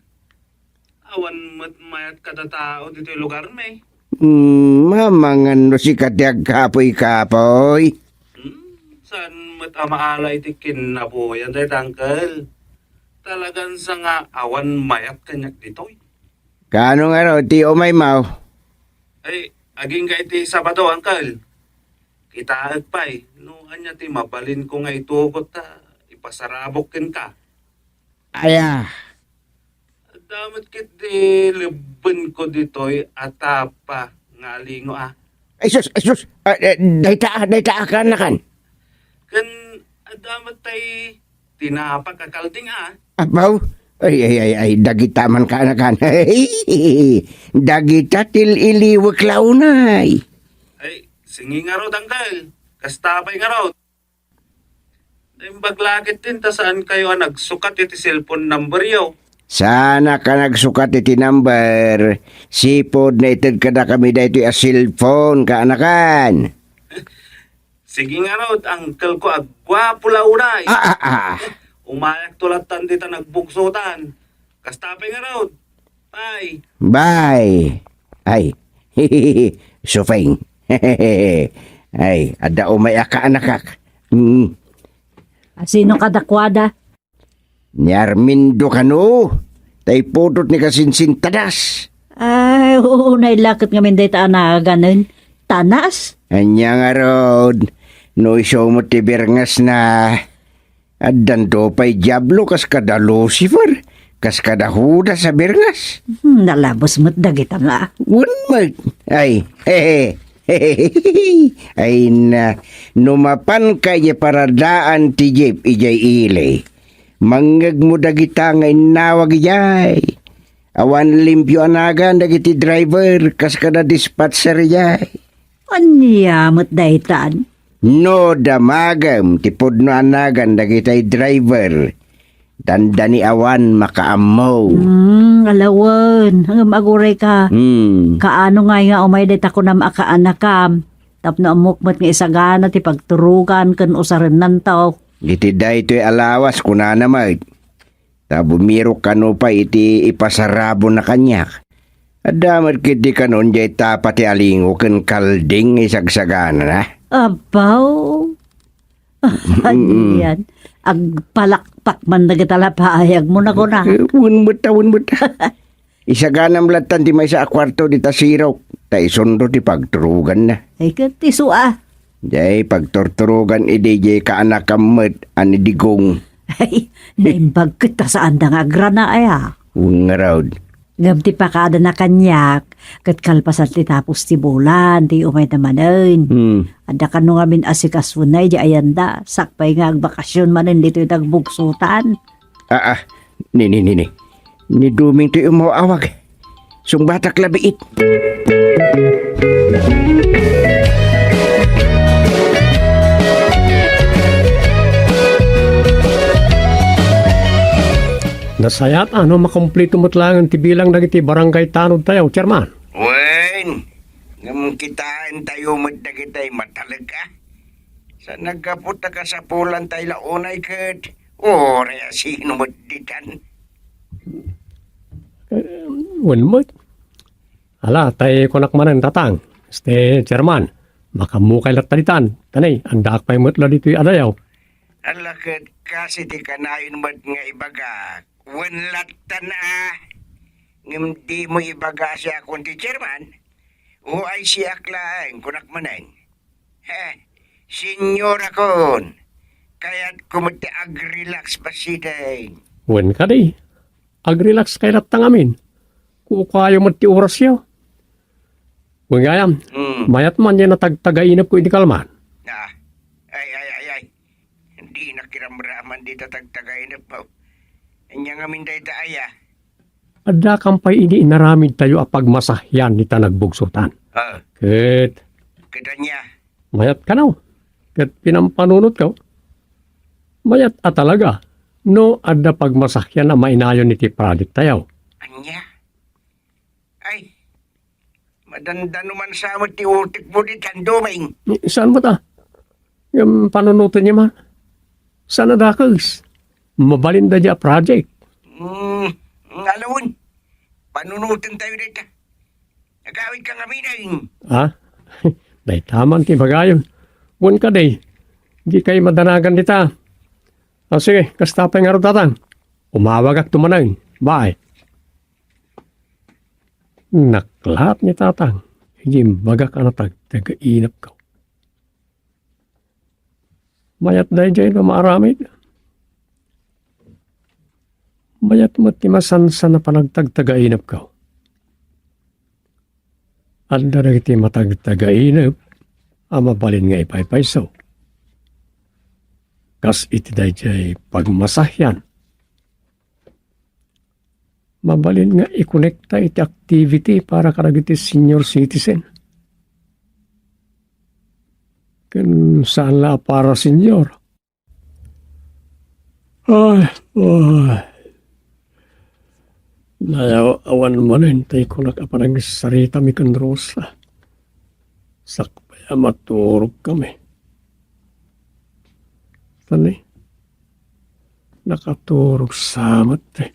Awan met mayat kada tao ditoy lugarmi. Hmm, amangan no sika ti agkapuy-kapuy. Hmm, saan met a maala iti kinnabuhian dayta, Uncle? Talagan sa nga awan mayat kaniak ditoy. Kaano ngarud ti umaymo? Ay, agingga iti Sabado, Uncle. Kitaek pay no ania ti mabalinko nga itugot ta ipasarabok kenka. Aya. Adda met ketdi lebbenko ditoy a tapa nga alingo a. Ay, sus, ay, sus. Ah, eh, dayta, ah, dayta a kaanakan. Ken adda met tay tinapa kakalding a. Abaw, ay, ay, ay, ay, dagita man kaanakan. Dagita ti il-iliwek la unay. Ay, sige ngarud, Uncle. Kasta pay ngarud. Naimbag la ketdin ta saan kayo a nagsukat iti cellphone number yo. Saanak a nagsukat iti number. Sipud naited kadakami daytoy a cellphone, kaanakan. Sige ngarud, uncle ko, agguapo la unay. Ah, ah, ah. Umayakto lattan dita nagbugsotan. Kasta pay ngarud. Bye. Bye. Ay. Supeng. Ay, adda umay a kaanakak. Mm. Asino kadakuada? Ni Armindo kano, tay pudot ni Kasinsin Tadas. Ay, oo, nailaket ngamin dayta a naganen. Tanas? Ania ngarud, no isu met ti birngesna, addanto pay Diablo kas kada Lucifer, kas kada Judas a birnges. Hmm, nalabos met dagita nga. Wen met. Ay, ay na, no mapanka idiay paradaan ti jeep idiay ili, mangngegmo dagita nga innawag idiay. Awan limpio a nagan dagiti driver kas kada dispatcher idiay. Ania met daytan? No damagem ti pudno a nagan dagitay driver, dandani awan makaammo. Hmm, alawen. Ngem aguray ka. Hmm. Kaano ngay nga umay dayta kunam a kaanakam? Tapno ammok met nga isagana ti pagturogan ken usarennanto. Iti daytoy a lawas, kunana met. Ta bumirok kano pay iti ipasarabona kaniak. Adda met ketdi kanon diay tapa ti alingo ken kalding nga isagsaganana. Abaw. Anian, agpalakpak man dagita la paayagmo, nakuna. Eh, wen met ta, wen met ta. Isaganam lattan ti maysa a kuarto dita sirok, ta isunto ti pagturoganna. Ay, ket isu a. Jay pagturturogan idi jay kaanakam met a ni Digong. Ay, naimbag ket ta saanda nga agrana aya. Wen ngarud. Ngem ti pakadana kaniak, ket kalpasan ti tapos ti bulan, ti umayda manen. Hmm. Adda kano ngamin asikasuenna idi ayanda, sakbay nga agbakasyon manen ditoy dagbugsotan. Ah, ah. Ni, ni, ni, ni. Ni Doming toy umaw-awag. Sungbatak labiit. Nasayaat a no makumpleto met laengen ti bilang dagiti barangay tanodtayo, Chairman. Wen, ngem kitaentayo met dagitay matalek a. Sa naggapu ta kasapulantayo la unay ket uray a sino met ditan. Eh, wen met. Ala, tay kunak manen, Tatang. Este, Chairman, makammukay latta ditan. Tanay, andaak pay met la ditoy adayo. Ala, ket kasi ti kanayon met nga ibagak. Wen lattan a. Ngem dimo ibaga a siakon ti Chairman? O ay siak laeng, kunak manen. He, senyorakon, kayatko met ti agrelax basiten. Wen kadi, agrelax kay latta ngamin. Kukuayo met ti orasyo. Wen gayam, Hmm. mayat man yan natagtagainepko idi kalman. Ah, ay, ay, ay, ay. Dinak iramraman dita tagtagainepko. Ania ngamin dayta aya? Adda kam pay idi inaramidtayo a pagmasahian ita nagbugsotan. Ah. Ket Ket ania? Mayat kano. Ket pinampanunotko. Mayat a talaga no adda pagmasahian a mainayon iti project tayo. Ania? Ay, madandano man sa met ti utekmo ditan, Doming. Saan met a? Ngem panunoten niya man. Saan a dakes? Mabalin da dia project. Hmm, ngalawen. Panunotentayo dayta. Agawidka ngamin. Ha? Dayta man ti bagayon. Wen kadi, di kay madanagan dita. Ah, sige, kasta pay ngarud, Tatang. Umawagak tumanay. Bye. Naklaat ni Tatang idi imbagak a natagtagainepko. Mayat daydiay no maaramid. Mayat met ti masansan a panagtagtagainepko. Adda dagiti matagtagainep a mabalin nga ipaypayso. Kas iti daydiay pagmasahian. Mabalin nga ikonekta iti activity para kadagiti senior citizen. Ken saan la a para senior. Ay, ay. Nayaw-awan manen tay kunak a panagsaritami ken Rosa. Sakbay a maturog kami. Tani, nakaturog sa met ti,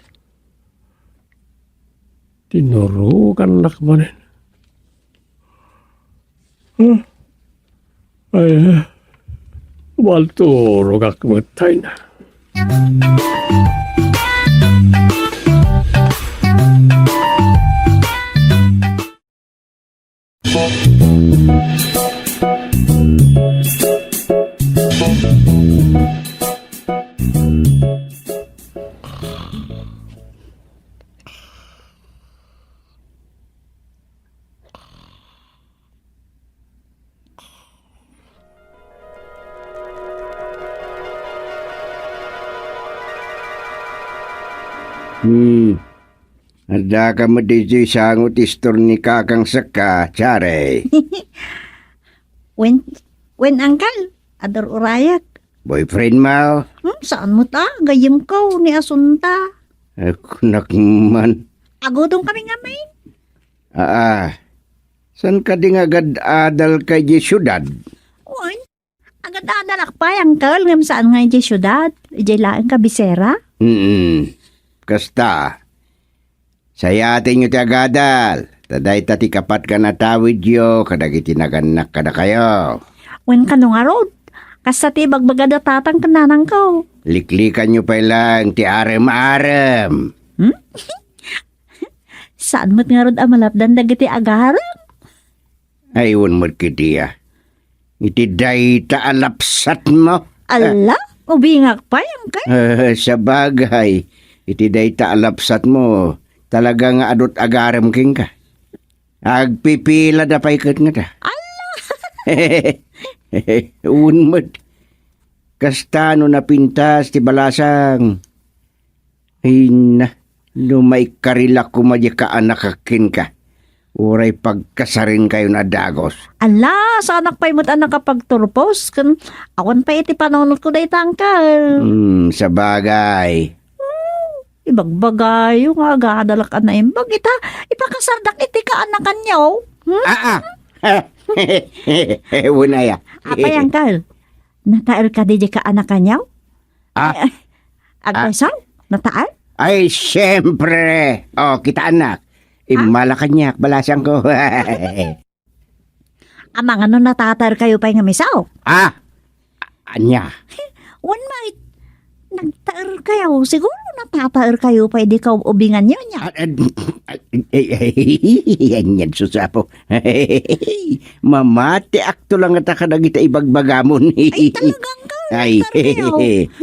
tinurogannak manen. Hmm. Ay, malturogak met tayo na. Hmm. Addaka met daytoy sango ti istor ni kakang sekka, Chare. Wen, wen, Uncle, adur-urayek. Boyfriend mo? Hmm, saan met a, gayyemko ni Asunta. Ay, kunak man. Agudong kami ngamin. Aa, saan kadi nga agad-adal ka idiay siudad? Wen, agad-adalak pay, Uncle, ngem saan nga idiay siudad? Idiay laeng kabisera? Mm. Kasta, sayatenyo ti agadal, ta dayta ti kapat nga natawidyo kadagiti nagannak kadakayo. Wen, kano ngarud, kasta ti ibagbagada tatang ken nanangko. Liklikanyo pay laeng ti arem-arem. Hmm? Saan met ngarud a malapdan dagiti agarem? Ay, wen met ketdi a. Iti dayta a lapsatmo. Ala, ubingak pay, Uncle. Eh, sabagay, iti dayta a lapsatmo, talaga nga adut agarem kenka. Agpipilada pay ket ngata. Ala! Wen met. Kasta no napintas ti balasang. Ay na, no maikkarilak koma diay kaanakak kenka, uray pagkasarenkayon a dagus. Ala, saanak pay met a nakapagturpos, ken awan pay iti panunotko dayta, Uncle. Hmm, sabagay. Hmm, ibagbagayo nga agadalak a naimbag. Ita, ipakasardak iti kaanakanyo. Hmm? Ah, ah. Wen aya. Apay, Uncle? Nataer kadi diay kaanakanyo? Ah. Ay, ay, agpayso? Nataer? Ay, siyempre. Oh, kitaennak. Ah? Immala kaniak, balasangko. Amangan no natataerkayo pay nga misaok. Ah? Ania? Wen met, nagtaerkayo. Siguro natataerkayo pay idi kaub-ubinganyo, ania? Ah, ah, ay, ay, ay, anian, Sus Apo. Mamatiakto la ngata kadagiti ibagbagamon. Ay, talaga, Uncle. Ay.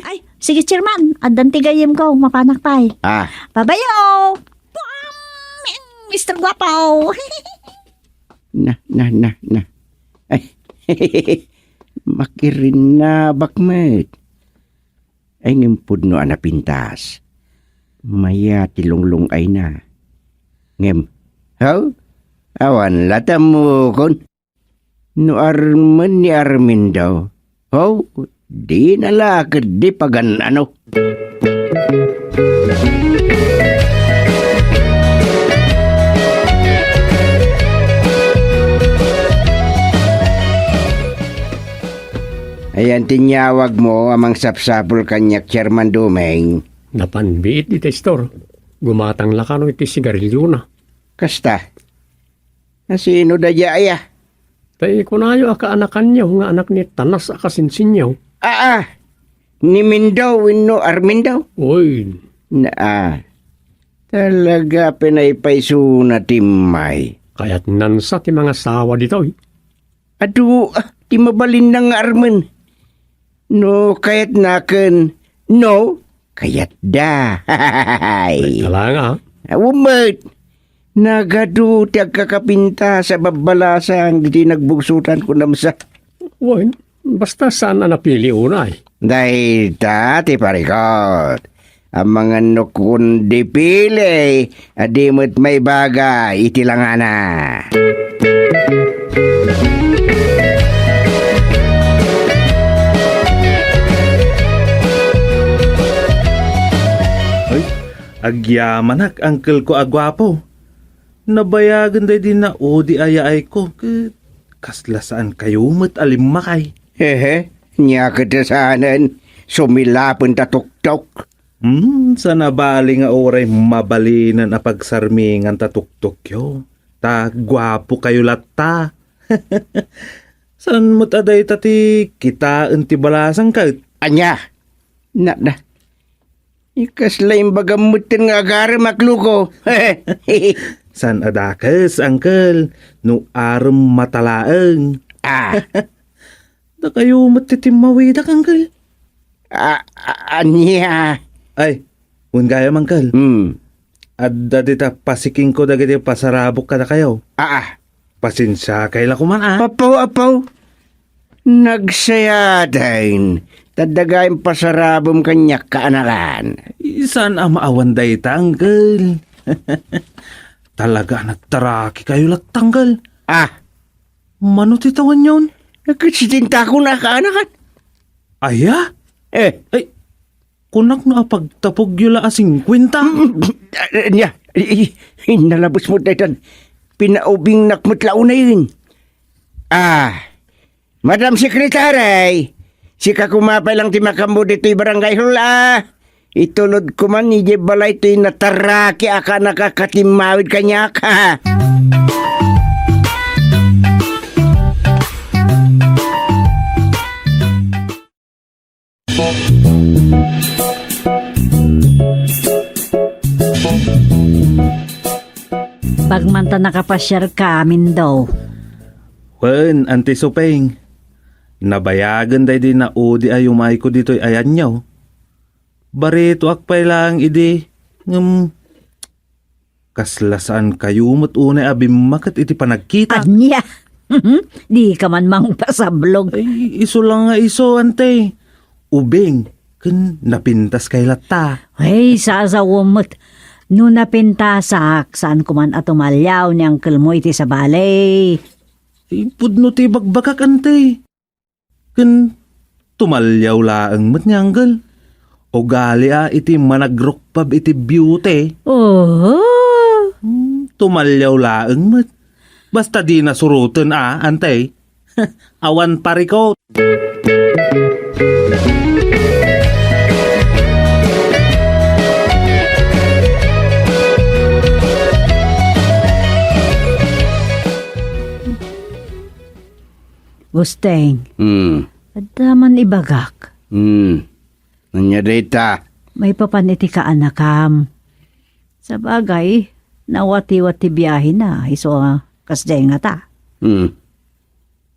Ay, sige, Chairman. Addan ti gayyemko. Mapanak pay. Ah. Babayo! Pam! Mister Guapo! Na, na, na, na. Ay, makirinabak met. Ay, ngem pudno a napintas. Maya ti lunglung-ayna. Ngem, haw? Awan la ta mukon. No armen ni Armindo, haw, dina la ketdi pagan-ano. Ayan ti inyawagmo a mangsapsapul kaniak, Chairman Dumeng. Napan biit dita, Istor. Gumatang la kano iti sigariliona. Kasta? Nasino daydiay aya? Tay kunayo a kaanakanyo nga anak ni Tanas a kasinsinyo. Aa, ni Mindo wenno Armindo? Oy. Naa, talaga pinaypaysona ti immay. Kayatnansa ti mangasawa ditoy. Adu, ah, ti mabalinna nga armen. No kayatna ken no kayatda. Ay. Kala nga. Awan met. Nagadu ti agkakapintas a babbalasang ditoy nagbugsotan, kunam sa. Wen, basta saan a napili unay. Dayta ti parikot. Amangan no kundi pili a di met maibaga iti langana. Ay, agyamanak, angkelko a guapo. Nabayagen daydi naudi a yaayko, ket kasla saankayo met a limmakay. Hehe, nia ket saanen, sumilapen ta tuktok. Hmm, saan a bali nga uray mabalinen a pagsarmingan ta tuktokyo, ta guapokayo latta. Saan met a dayta ti kitaen ti balasang ket? Ania? Na, na. Ikasla imbagam metten nga agaremak, loko. Saan a dakes, angkel, no arem mata laeng. Ah. Dakayo met ti timmawidak, angkel. A-, a-, ania? Ay, wen gayam, angkel. Hmm. Adda dita pasikingko dagiti pasarabok kadakayo. Aa. Pasensiakay la koman, a. Apo, apo. Nagsayaaten, ta adda gayam pasarabem kaniak, kaanakan. Saan a maawan dayta, uncle. Talaga a nagtaraki kayo latta, uncle. Ah. Mano ti tawenyon? Ket sitintakon a, kaanakan. Aya? Eh. Ay, kunak no a pagtapogyo la a singkuenta. Mm, ah, nia, i-, i-, nalabes met daytan. Pinaubingnak met la unayen. Ah, Madam Secretary, sika koma pay lang ti makaammo ditoy barangay hall, ah. Itulodko man idiay balay toy nataraki a kaanaka a katimmawid kaniak, ha? Bagman ta nakapasiarka, Mindo. Wen, Auntie Supeng. Nabayagen daydi naudi a yumayko ditoy ayanyo. Baritoak pay laeng idi, ngem kasla saan kayo met unay a bimmaket iti panagkita. Ania? Dika man mangpasablog. Ay, isu la nga isu, ante. Ubing, ken napintaskay latta. Ay, sasawem met. No napintasak, saanko man a tumaliaw ni angkelmo iti sabali. Ay, pudno ti ibagbagak, ante. Ken tumaliaw laeng met ni angkel. Ugalia iti managrukbab iti beauty. Oho. Hmm, tumaliaw laeng met. Basta dina suroten a, ante. Awan parikot. Gusteng, Hmm. adda man ibagak. Hmm. Ania dayta? Maipapan iti kaanakam. Sabagay, nawatiwat ti biahena, isu a kasdiay ngata. Hmm.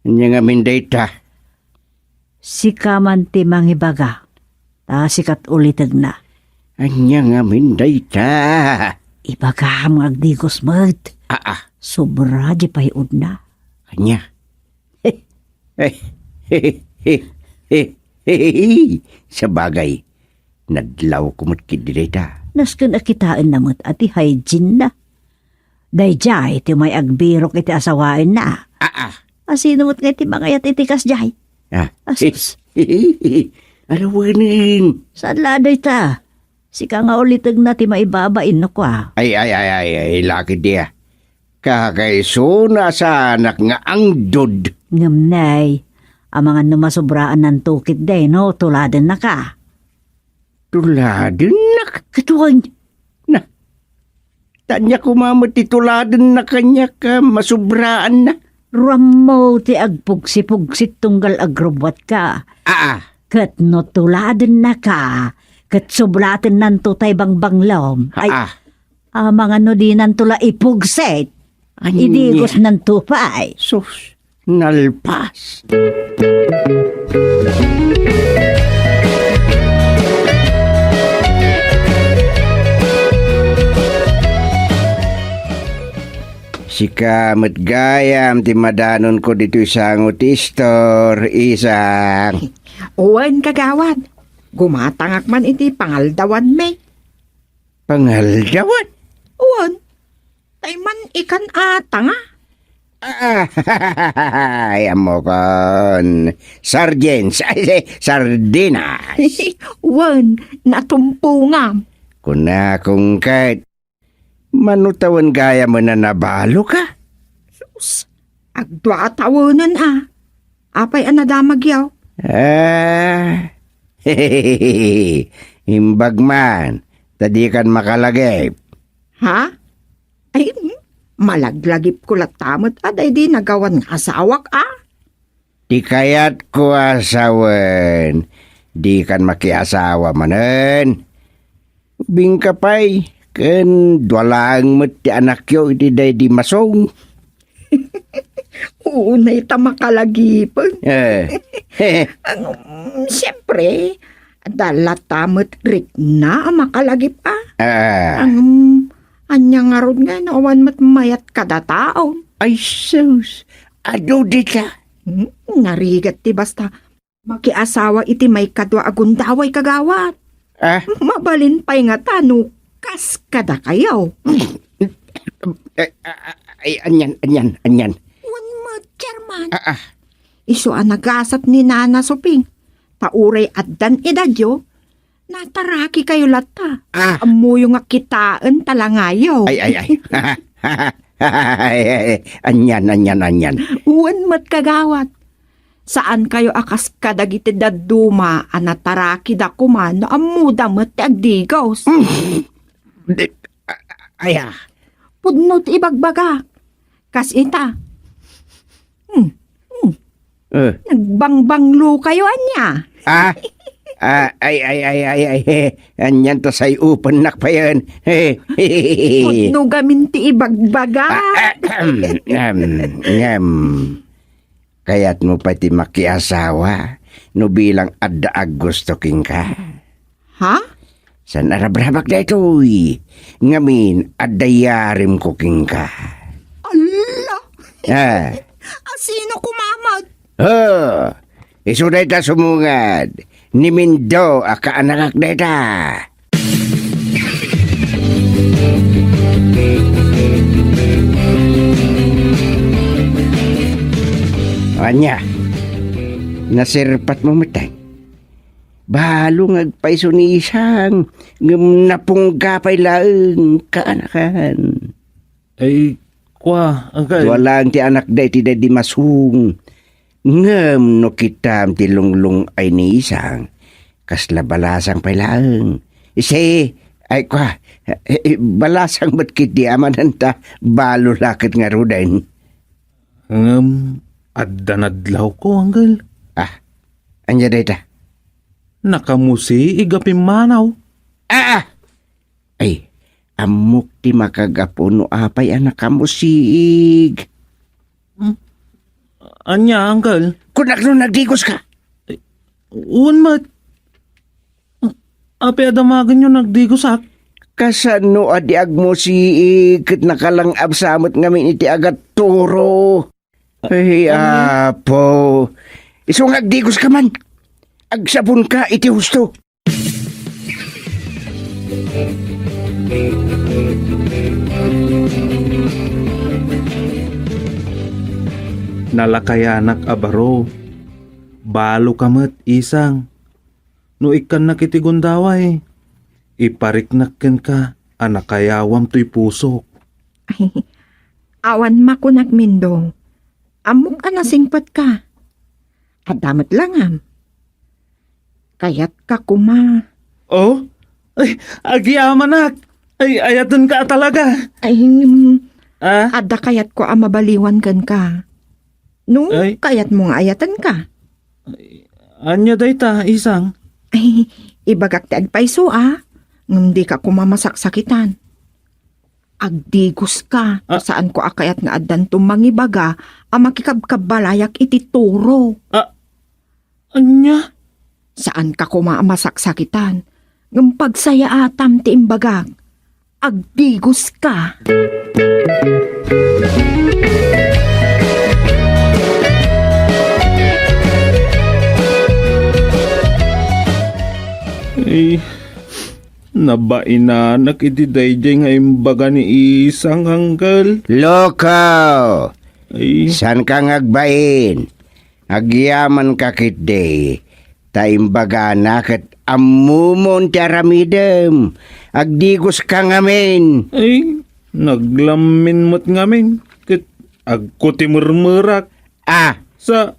Ania ngamin dayta? Sika man ti mangibaga. Ta sikat ulitegna. Ania ngamin dayta? Ibagam nga agdigos met. Aa. Sobra di pay-odna. Ania? Sabagay, nadlawko met ketdi dayta. Nasken a kitaenna met a ti hygiene-na. Daydiay ti umay agbirok iti asawaenna. Aa. Asino met ngay ti mangayat iti kasdiay? Ah. Asus. Arawenen. Saan la dayta? Sika nga ulitegna ti maibabain no kua. Ay, ay, ay, ay, ay, laki dia. Kakaisuna saanak nga angdod. Ngem nay, amangan no masobraan nanto ketdi no tuladennaka. Tuladennak? Katuan. Na, tanya koma met ti tuladennak kaniak a masobraanna. Ruammo ti agpugsi-pugsit tunggal agrubbuatka. Aa. Ket no tuladennaka, ket sublaaten nanto tay bangbanglom. Ay, Aa. Amangan no dinanto la ipugsit. Ania? Idigos nanto pay. Sus, nalpas. Sika met gayam ti madanonko ditoy sango ti istor, Isang. Wen, kagawad. Gumatangak man iti pangaldawanmi. Pangaldawan? Wen, tay man ikan a tanga. Ah, ay, ammokon. Sardines. Ay, sardinas. Wen, natumpongam. Kunakon ket, mano tawen gayam a nabaloka? Sus, agdua a tawenen a. Apay a nadamagyo? Ah, imbag man, ta dikan makalagip. Ha? Ay, hmm, malaglagipko latta met a daydi nagawan nga asawak a. Ti kayatko a sawen, dikan makiasawa manen. Ubingka pay, ken dua laeng met ti anakyo iti daydi masong. Unay ta makalagipen. Eh. Ang, um, siyempre, adda latta met rikna a makalagip a. Ah. Ang, um, ania ngarud nga no awan met mayat kada taon. Ay, sus. Adu dita. Hmm, narigat ti basta makiasawa iti maikadua a gundaway, kagawad. Ah? Mabalin pay ngata no kas kadakayo. Eh, ah, ah, ay, anian, anian, anian. Wen met, Chairman. Ah, ah. Isu a nagasat ni Nana Suping. Ta uray addan edadyo, nataraki kayo latta. Ah. Ammoyo nga kitaen talangayo. Ay, ay, ay. Ay, ay, ay. Anian, anian, anian. Wen met, kagawad. Saan kayo a kas kadagiti dadduma a natarakida koma no ammoda met ti agdigos. Mm. Di, a-, aya. Pudno ti ibagbaga. Kas ita. Hmm. Hmm. Eh. Nagbangbanglo kayo, ania? Ah? Ah, ay, ay, ay, ay, ay, eh. Anian ta say-upennak payen. Pudno gamin ti ibagbaga. Ah, ahem, ahem, ahem. Kayatmo pay ti makiasawa no bilang adda aggusto kenka? Ha? Saan a rabrabak daytoy? Ngamin, adda yarimko kenka. Alla! Ah. Asino koma met? Oh, isu dayta sumungad ni Mindo a kaanakak dayta. Ania, nasirpatmo metten? Balo nga agpayso ni Isang, ngem napungga pay laeng kaanakan. Ay, kua, angkel. Dua laeng ti anakda iti daydi masung. Ngem no kitam ti lunglung-ay ni Isang, kasla balasang pay laeng. Isi, ay, kua, eh, balasang met ketdi a mananta, balo la ket ngaruden. Ngem adda nadlawko, angkel. Ah, ania dayta? Nakamusiig a pimmanaw. Ah, ah! Ay, ammok ti makagapu no apay a nakamusiig. Hmm? Ania, angkel? Kunak no nagdigoska. Ay, wen met. Apay a damagenyo nagdigosak? Kasano a di agmusiig ket nakalang-absa met ngamin iti agatturo? Ay, Apo. Isu nga agdigoska man. Agsaponka iti husto. Nalakayanak a baro. Baloka met, Isang. No ikkannak iti gundaway, ipariknak kenka a nakayawam toy pusok. Ay, awan makunak, Mindo. Ammok a nasingpetka. Adda met langam. Kayatka koma. Oh? Ay, agyamanak! Ay, ayatenka a talaga! Ay, mm, Ah? Adda kayatko a mabaliwan kenka. No, Ay. Kayatmo nga ayatenka. Ay, ania dayta, Isang? Ay, ibagak ti agpayso, a. Ngem dika koma masaksakitan. Agdigoska, Ah. Saanko a kayat nga addanto mangibaga a makikabkabalayak iti turo. Ah, ania? Saanka koma a masaksakitan, ngem pagsayaatam ti imbagak. Agdigoska. Ay, nabainanak iti daydiay nga imbaga ni Isang, angkel. Loko! Ay. Saanka nga agbain? Agyamanka ketdi, ta imbagana ket ammomon ti aramidem. Agdigoska ngamin. Ay, naglammin met ngamin, ket agkutimermerak. Ah. Sa,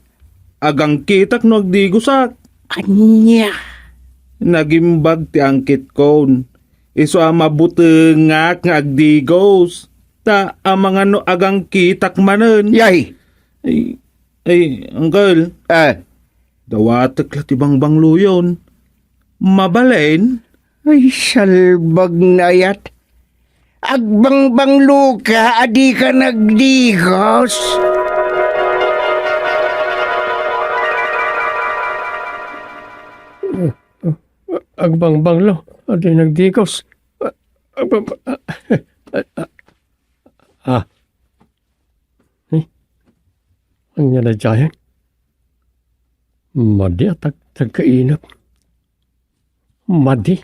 agangkitak no agdigosak. Ania? Nagimbag ti angkitkon. Isu a mabutengak nga agdigos. Ta amangan no agangkitak manen. Yay! Ay, Ay, angkel. Ah. Dawatek la ti bangbangloyon. Mabalin? Ay, salbag na ayat. Agbangbanglo ka, a di ka nagdigos. Agbangbanglo, a di nagdigos. Agbang-, ah, ah, ah. Eh? Ania daydiayen? Madi a tagtagkainep. Madi.